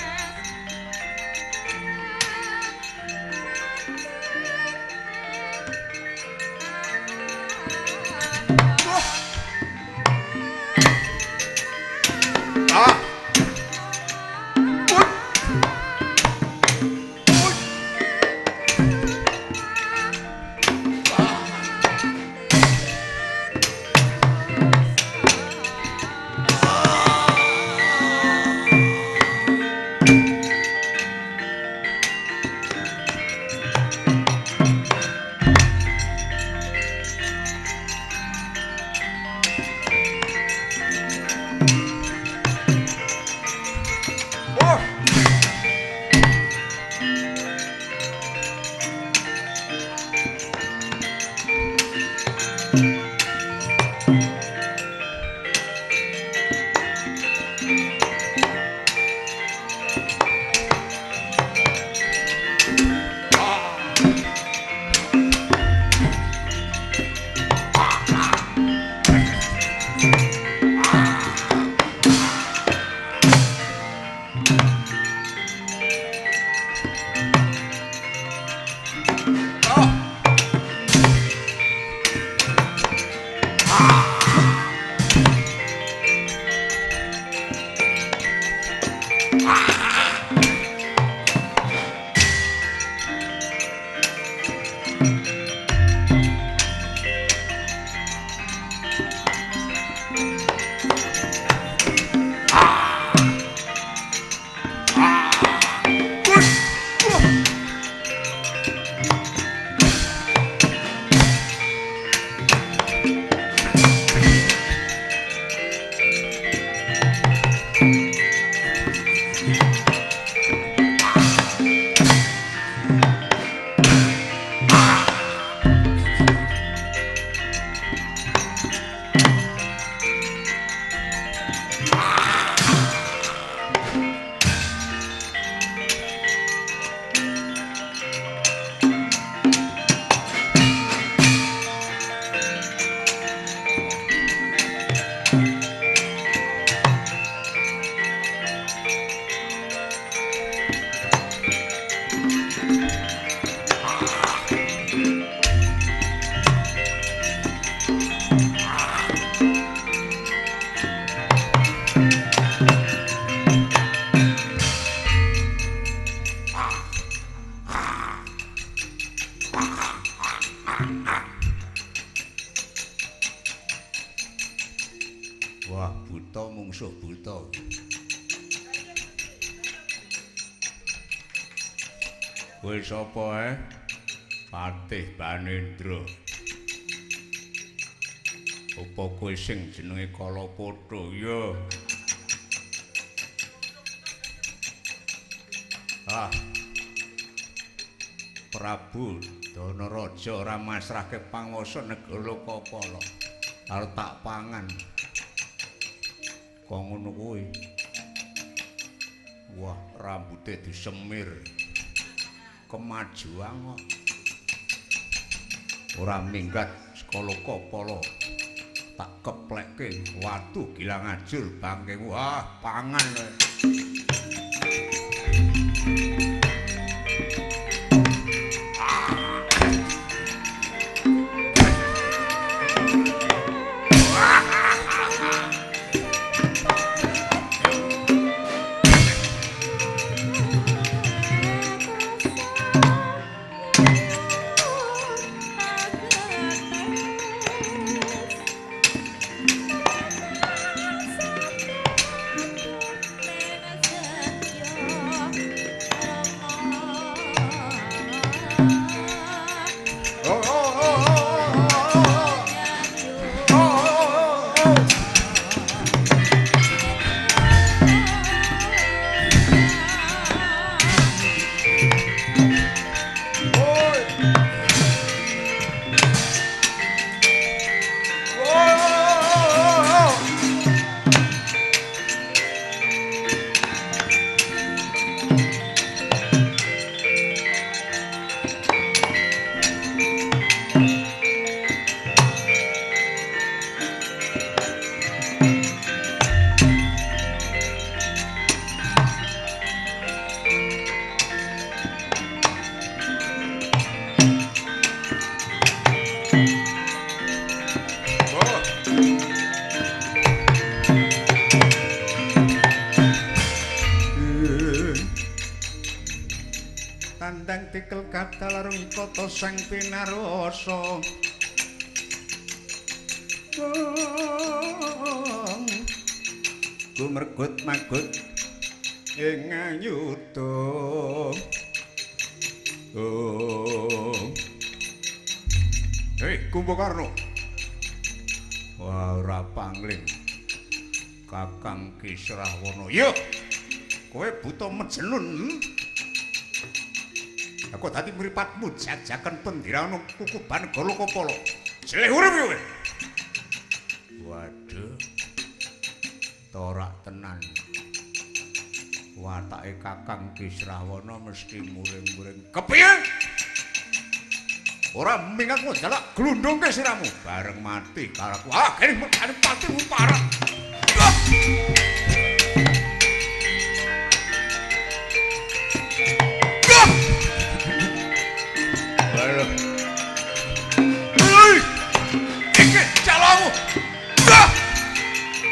Speaker 2: Wah, buta mungsuh buta. Kowe sapa, eh? Patih Banendra. Apa kowe sing jenenge Kalapada? Ya. Ah. Prabu Danaraja ora masrahke panguwasa negara Lokapala. Arep tak pangan. Kok ngono kuwi. Wah, rambute disemir. Kemajuan kok. Ora minggat saka Lokapala. Tak keplekke watu gilang ajur bangke. Wah, pangan kowe. Tandang tikel katalarung kota sang pinarasa. Gumergut magut ing anyuda. Hei Kumbakarna. Wah, ora pangling. Kakang Ki Srahwana. Yo. Kowe buta mejenun. Aku dadi mripatmu jajaken pendirana kukuban negara Lokapala. Jeleh urip kowe. Waduh. Torak tenan. Watake Kakang Ki Srahwana mesti muring-muring. Kepiye? Ora minggat kok jalak glundungke siramu bareng mati karo aku. Ah, kene patimu parah. Iki calamu.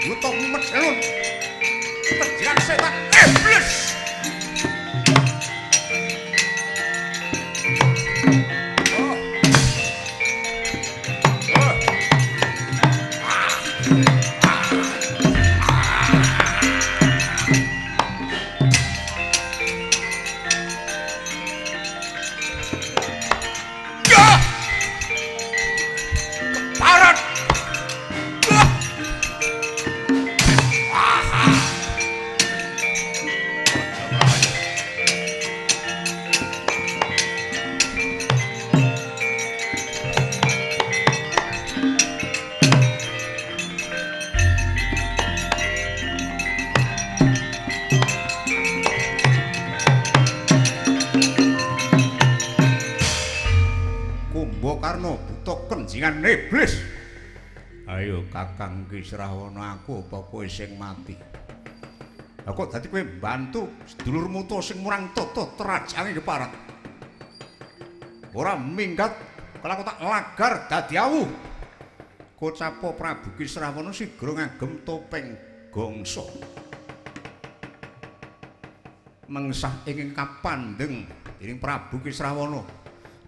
Speaker 2: Buta mejelun. Terjang setan iblis. Kumbakarna buta kenjingan iblis. Ayo Kakang Ki Srahwana, aku apa kowe sing mati? Lah kok dadi kowe mbantu sedulurmu to sing murang tata terajange keparat. Ora minggat kalau aku tak lagar dadi awu. Kocapo Prabu Ki Srahwana sigra ngagem topeng gongso. Mengsah ing kapandheng dening Prabu Ki Srahwana.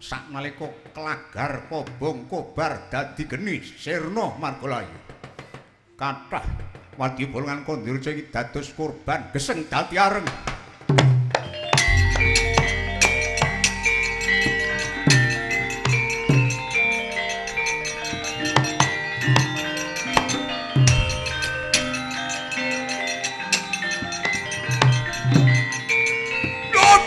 Speaker 2: Saknalika klagar kobong kobar dadi geni sirna margalayu. Kathah wadya bolongan Kandiraja iki dados korban geseng dadi areng. Dot!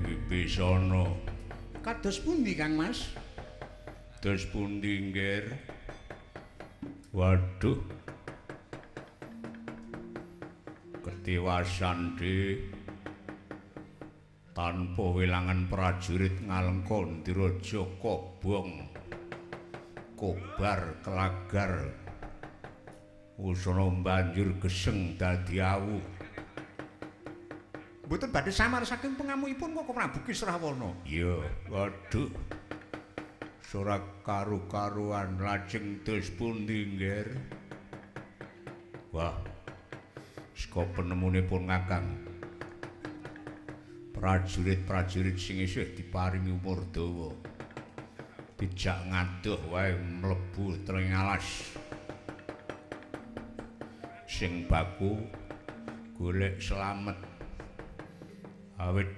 Speaker 2: Wibisana.
Speaker 1: Kados pundi Kang Mas?
Speaker 2: Dos pundi nggir? Waduh. Ketiwasan Dik. Tanpa wilangan prajurit ngalengka Ndiraja kobong. Kobar kelagar. Wusana banjur geseng dadi awu.
Speaker 1: Mboten badhe samar saking pengamukipun Koko Prabu Kisrawana.
Speaker 2: Iya, waduh. Ora karu-karuan lajeng dos pundi nggir? Wah. Saka penemunipun Kakang. Prajurit-prajurit sing isih diparingi umur dawa. Dijak ngadoh wae mlebu tring alas. Sing baku golek slamet. Awit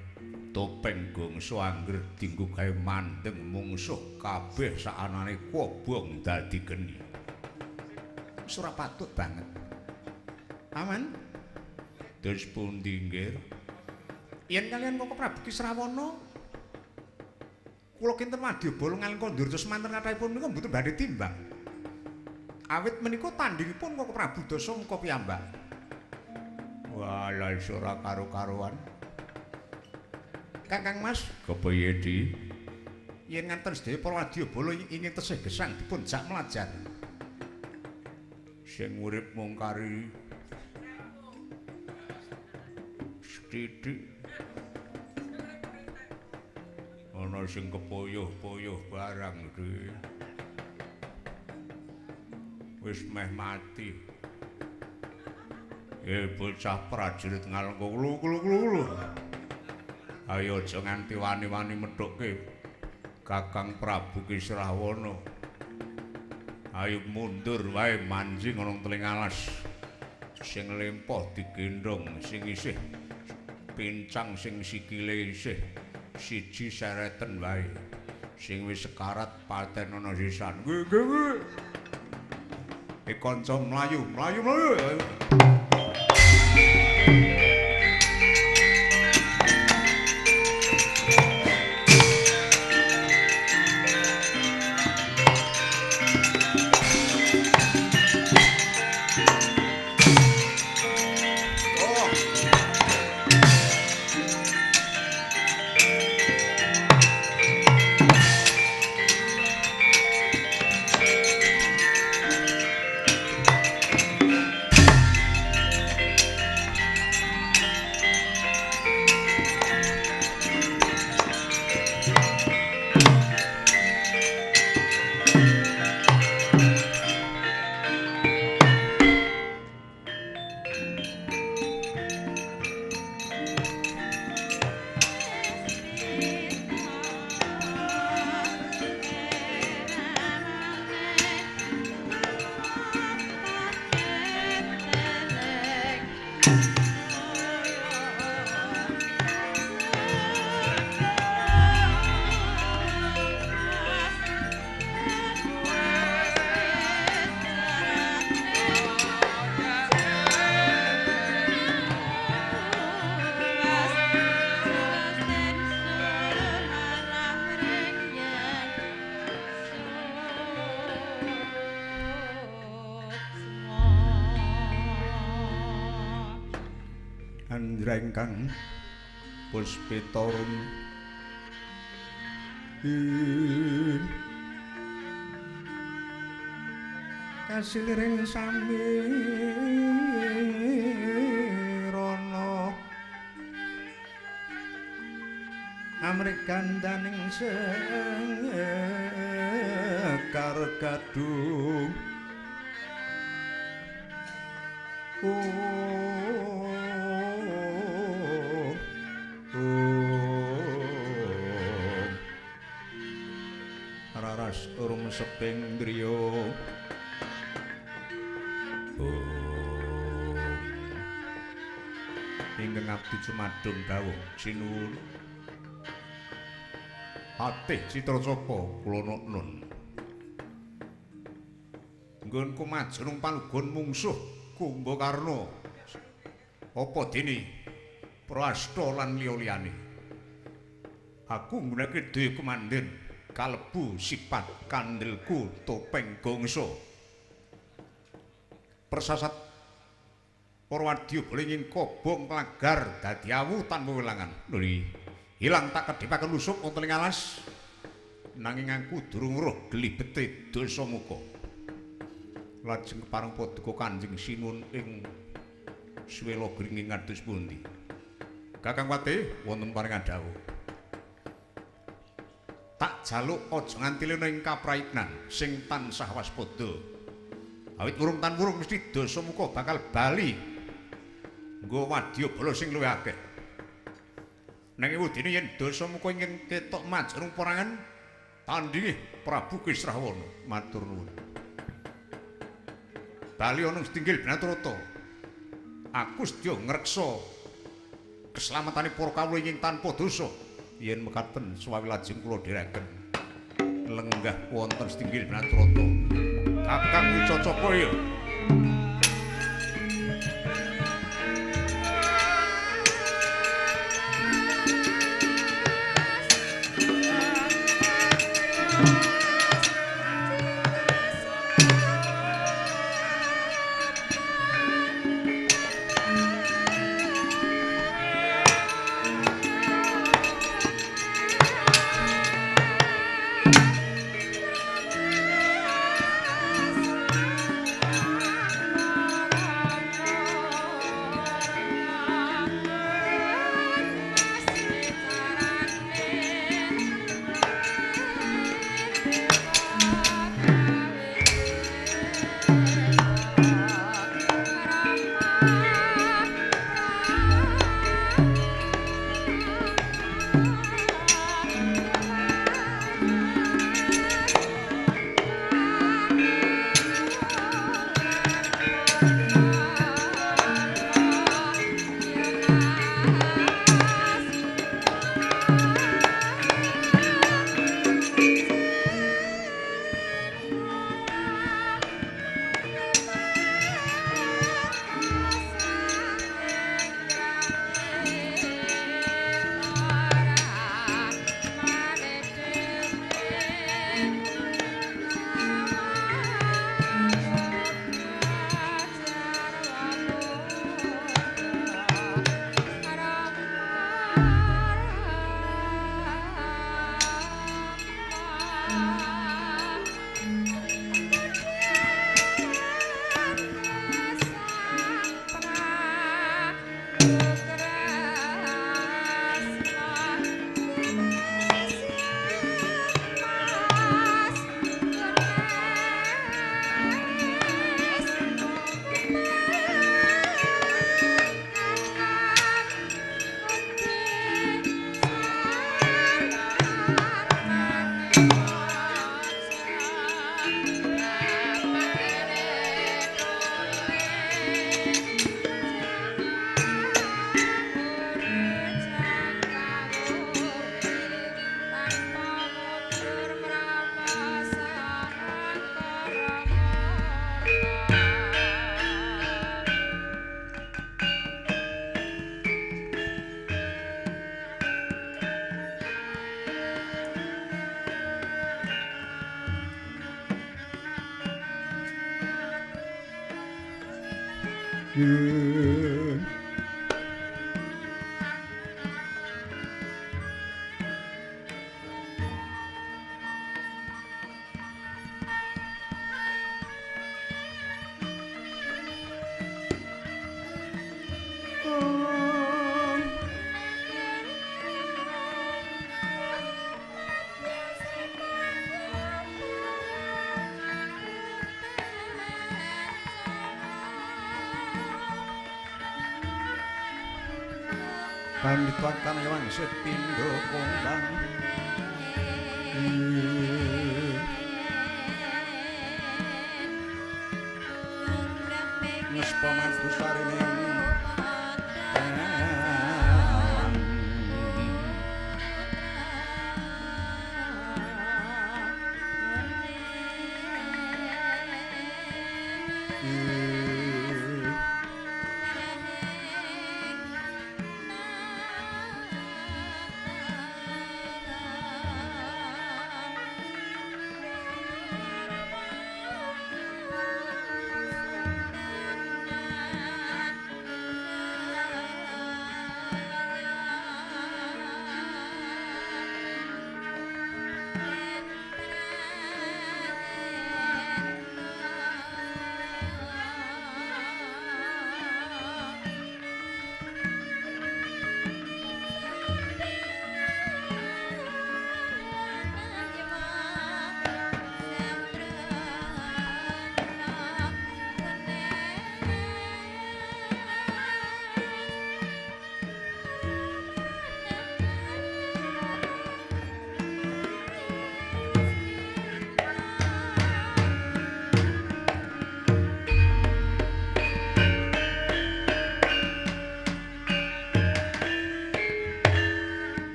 Speaker 2: topeng gongso angger dinggo gawe mandeng mungsuh kabeh saanane kobong dadi geni.
Speaker 1: Wis ora patut banget. Aman.
Speaker 2: Terus pundi nggir?
Speaker 1: Yen kalian Koko Prabu Kisrawana kula kinten wadyabala ngalengka Ndurja semanten kathahipun menika mboten badhe timbang. Awit menika tandingipun Koko Prabu Dasamuka piyambak.
Speaker 2: Walah ora karu-karuan.
Speaker 1: Kakang Mas,
Speaker 2: kepiye Di?
Speaker 1: Yen nganten sedaya para wadyabala ingin tesih gesang dipun jak mlajar.
Speaker 2: Sing urip mung kari sithik. Ana sing kepoyoh-poyoh barang Di. Wis meh mati. Bocah prajurit ngalengka klu-klu-klu. Ayo aja nganti wani-wani methukke Kakang Prabu Kisrawana. Ayo mundur wae manjing ana teling alas. Sing lempoh digendhong, sing isih pincang, sing sikile isih siji sereten wae. Sing wis sekarat paten ana sisan. Nggih, nggih. Kanca mlayu, mlayu, mlayu. Indra ingkang puspitarum kasiliring samirana amrik gandaning sekar gadung raras rumseping driya ingkang abdi cumadung dawuh sinuwun Patih Citracapa kula nun nggonku majrung palugon mungsuh Kumbakarna apa dene Prasta lan liya-liyane aku nggunakake daya kemandhen kalebu sifat kandelku topeng gongso persasat para wadya bali ing kobong lagar dadi awu tanpa welangan lho ilang tak kedhepaken lusup wonten ing alas nanging aku durung weruh glibete Dasamuka lajeng kepareng paduka Kanjeng Sinuwun ing Suwela gringing kados pundi Kakang Patih wonten paringan dawuh tak jaluk aja nganti lena ing kaprayitnan sing tansah waspada awit wurung tan wurung mesti Dasamuka bakal bali nggo wadya bala sing luwih akeh nanging wedine yen Dasamuka ingkang ketok majrung perangan tandinge Prabu Kisrahwana matur nuwun bali ana setinggil Binaturata aku sedya ngreksa keselamatane para kawula ingkang tanpa dosa yen mekaten suwawi lajeng kula dherekaken lenggah wonten setinggil Binaturata Kakang Wicacapa ya. Pandhita kang wangsit pindha kondang. Ngespa mantu sarine.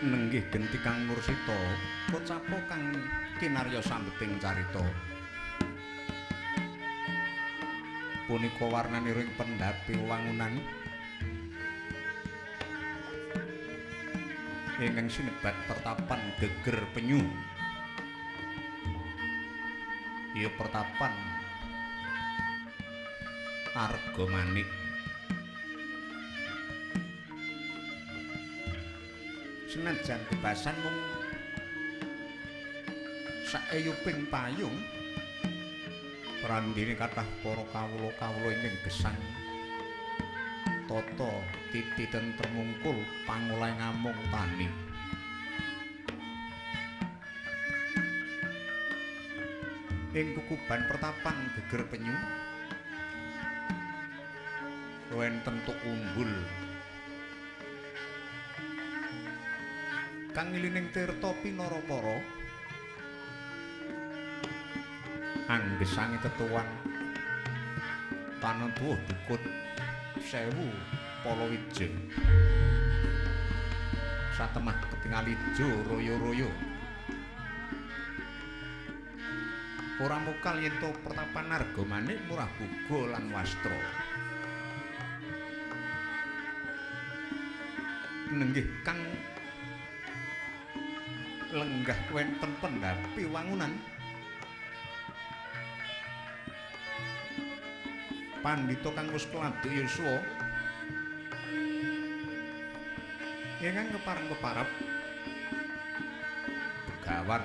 Speaker 2: Nenggih genti Kang Mursita, kocapo kang kinarya sambeting carita. Punika warnanipun pendhapi wangunan ingkang sinebat pertapan geger penyu. Ya pertapan Argamanik. Senajan bebasan mung saeyuping payung, prandene kathah para kawula-kawula ingkang gesang tata titi tentrem mungkul pangoleh ngamung tani. Ing kukuban pertapan geger penyu wonten tuk umbul kang ngilining tirta pinara-para anggesangi tetuan tanah tuwuh dukut 1000 palawija satemah ketingal ijo royo-royo ora mokal yen to pertapan Argamanik murah boga lan wastra. Nenggih kang lenggah wonten pendhapi wangunan pandhita kang wis keladuk yuswa ingkang kepareng keparep Begawan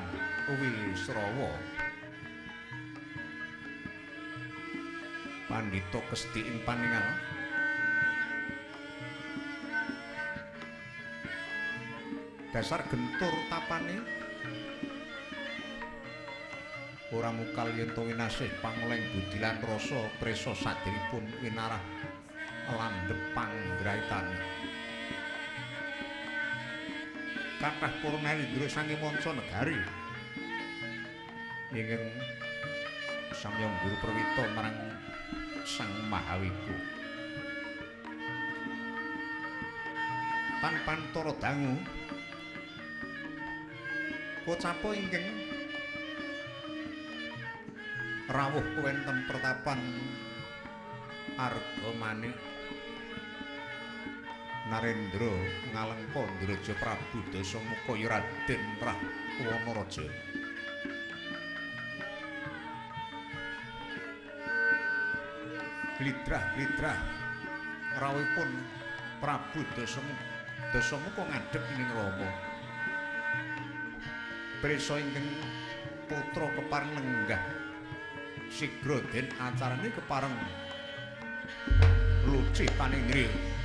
Speaker 2: Wisrawa. Pandhita kesthi ing paningal dasar gentur tapane ora mukal yen to winasih pangoleng budi lan rasa presa saderipun winarah landhep panggraitane. Kathah para narendra saking manca negari ingkang samyang guru perwita marang Sang Mahawibu. Tanpa antara dangu kocapo ingkang rawuh wonten pertapan Argamanik Narendra ngalengka Ndraja Prabu Dasamuka ya Raden Rahwanaraja. Glidrah-glidrah rawuhipun Prabu Dasamuka ngadhep ing Rama. Prisa ingkang putra kepareng lenggah sigra den acarane kepareng Lucitanindriya.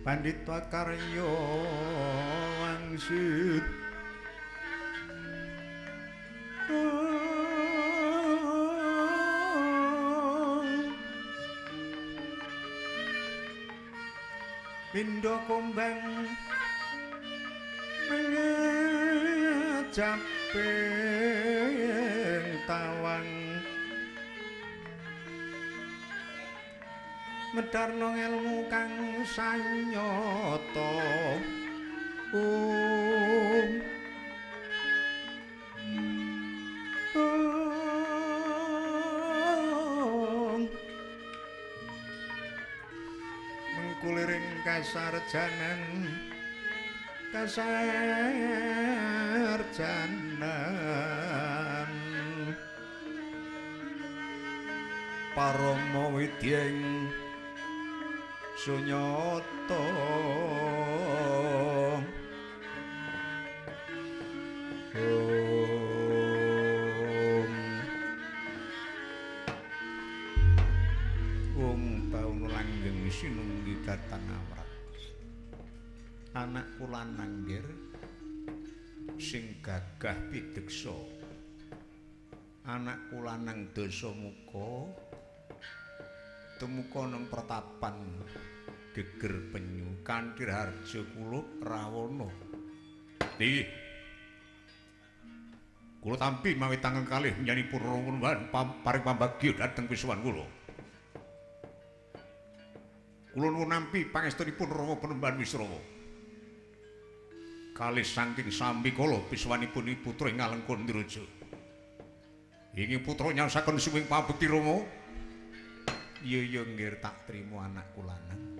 Speaker 2: Pandita karya wangsit pindha kumbang mengejaping tawang medharna ngelmu kang sanyata. Om Om mengkuliring kasarjanan kasarjanan parama widyeng sunyata. Om Om bauna langgeng sinunggi datan awrat. Anakku lanang nggir sing gagah pideksa. Anakku lanang Dasamuka tumuka nang pertapan Geger Penyu kanthi harja kulup Rawana. Nggih. Kula tampi mawi tangan kalih nyanipun Rawana paring pambagya dhateng pisuwan kula. Kula nuwun nampi pangestunipun Rama Panembahan Wisrawa. Kalih saking sambikala pisuwanipun putra ing Alengka Ndiraja. Inggih putra nyaosaken suwing pabekti Rama. Iya iya nggir tak trimo anakku lanang.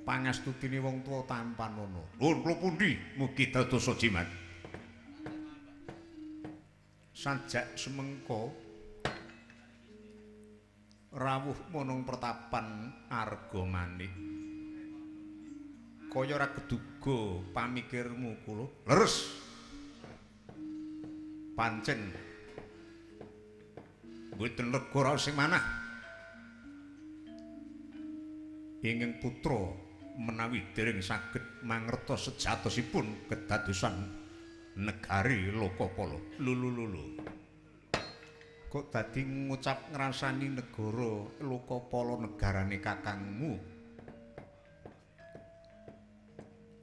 Speaker 2: Pangastutine wong tuwa tampanana. Nuwun kula pundi mugi dadosa jimat. Sajak semengko rawuh monong pertapan Arga Manik. Kaya ora keduga pamikirmu kula. Leres. Pancen mboten lega raos sing manah. Ingkang putra menawi dereng saged mangertos sejatosipun kedadosan negari Lokapala. Lho. Kok dadi ngucap ngrasani negara Lokapala negarane kakangmu?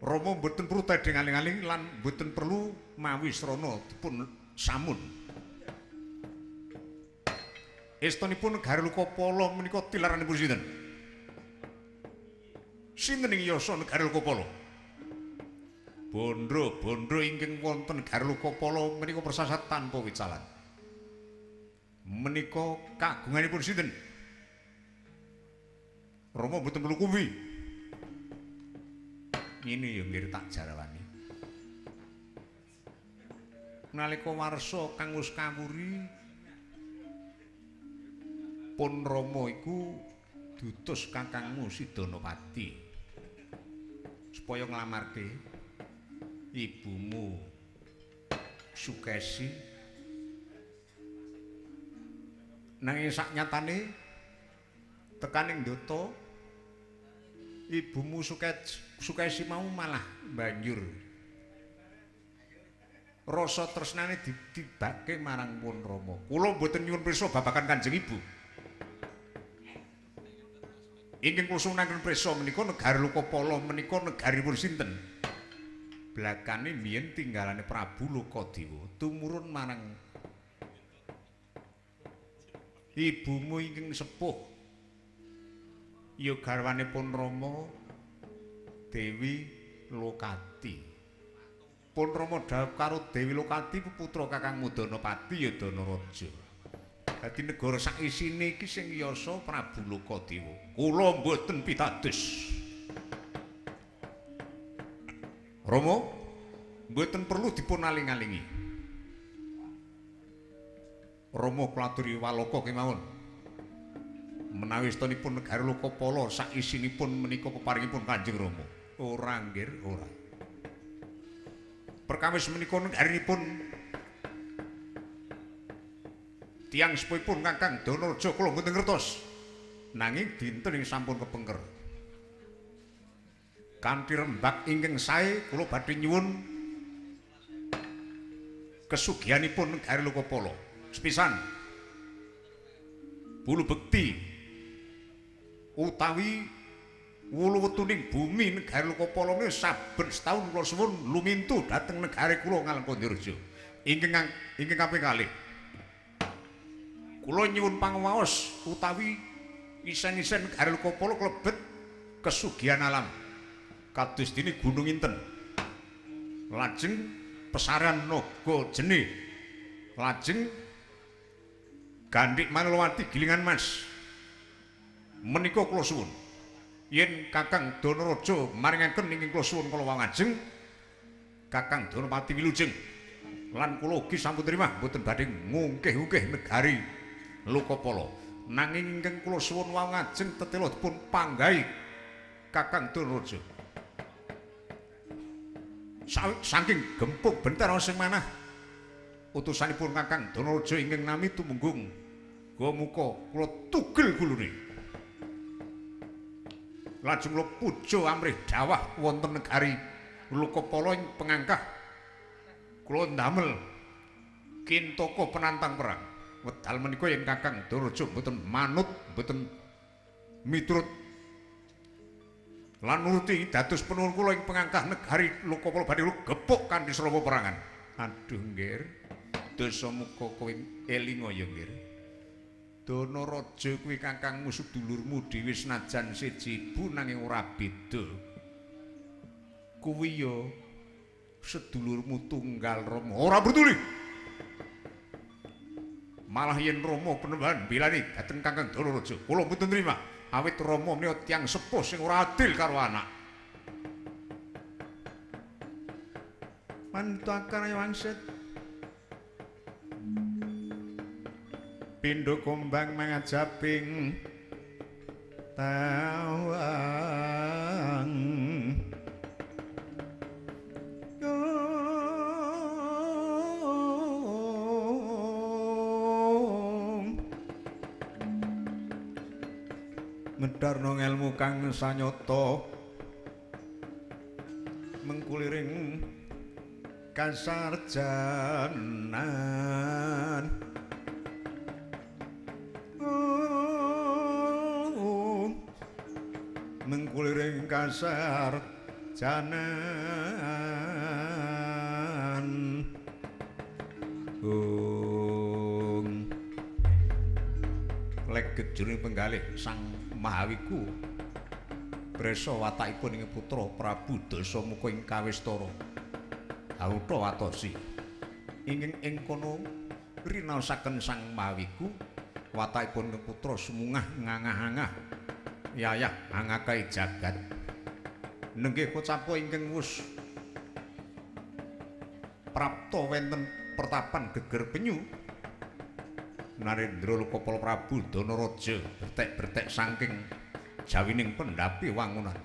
Speaker 2: Rama mboten perlu tedheng aling-aling lan mboten perlu mawi srana dipun samun. Estunipun negari Lokapala menika tilaranipun sinten? Sinten ing yasa negari Lokapala? Bondro-bondro ingkang wonten negari Lokapala menika persasat tanpa wicalan. Menika kagunganipun sinten? Rama mboten perlu kuwi. Ngene ya nggih tak jarawani. Nalika warsa kang wis kawuri pun Rama iku diutus kakangmu Sidanapati supaya nglamarke ibumu Sukesi. Nanging saknyatane tekaning ndata ibumu Sukesi mau malah banjur rasa tresnane ditibake marang pun Rama. Kula mboten nyuwun pirsa babagan Kanjeng Ibu. Ingkang kula suwunaken pirsa menika negari Lokapala menika negaripun sinten? Blakane mbiyen tinggalane Prabu Lokadewa tumurun marang ibumu ingkang sepuh ya garwane pun Rama Dewi Lokati. Pun Rama dhawuh karo Dewi Lokati putra kakangmu Danapati ya Danaraja. Dadi negara sak isine iki sing yasa Prabu Lokadewa. Kula mboten pitados. Rama mboten perlu dipun aling-alingi. Rama kula aturi walaka kemawon. Menawi istanipun negari Lokapala sak isinipun menika peparingipun Kanjeng Rama. Ora nggih, ora. Perkawis menika negarinipun tiyang sepuhipun Kakang Danaraja kula mboten ngertos. Nanging dinten ing sampun kepengker. Kanthi rembak ingkang sae kula badhe nyuwun kesugihanipun negari Lokapala. Sepisan bulu bekti utawi wulu wetuning bumi negari Lokapala menika saben setaun kula suwun lumintu dhateng negari kula Ngalengkandireja. Ingkang kaping kalih kula nyuwun panguwaos utawi isen-isen negari Lokapala klebet kesugihan alam. Kados dene Gunung Inten, lajeng pesaran Naga Jene, lajeng Gandik Manulawati Gilingan Mas. Menika kula suwun yen Kakang Danaraja maringaken ingkang kula suwun kala wau ngajeng Kakang Danapati wilujeng lan kula ugi sampun trimah mboten badhe ngungkih-ungkih negari Lokapala. Nanging ingkang kula suwun wau ngajeng tetela dipun panggahi Kakang Danaraja. Saking gempung bentar sing manah utusanipun Kakang Danaraja ingkang nami Tumenggung Gomuka kula tugel gulune. Lajeng kula puja amrih dawah wonten negari Lokapala ing pengangkah kula ndamel kintaka penantang perang. Wedal menika yen Kakang Danaraja mboten manut, mboten miturut lan nuruti dados penuwun kula ing pengangkah negari Lokapala badhe kula gepuk kanthi srama perangan. Aduh nggir, Dasamuka kowe elinga ya nggir. Danaraja kuwi kakangmu sedulurmu dhewe senajan siji ibu nanging ora beda. Kuwi ya sedulurmu tunggal Rama. Ora peduli. Malah yen Rama penembahan bilani dhateng Kakang Danaraja, kula mboten nrima. Awit Rama menika tiyang sepuh sing ora adil karo anak. Mantuakan ayo wangsit. Pindha kumbang mangajabing tawang. Medharna ngelmu kang sanyata mengkuliring kasarjanan. Mengkuliring kasarjanan. Legeg jroning penggalih Sang Mahawiku presa watakipun ing putra Prabu Dasamuka ing kawistara. Hauta watosi. Inging ing kono rinaosaken Sang Mawiku watakipun putra sumungah ngangah-angah yayah angakai jagat. Nenggih kocapa ingkang wus prapta wonten pertapan Geger Penyu. Narendra Lokapala Prabu Danaraja bertek-bertek saking jawining pendhapi wangunan.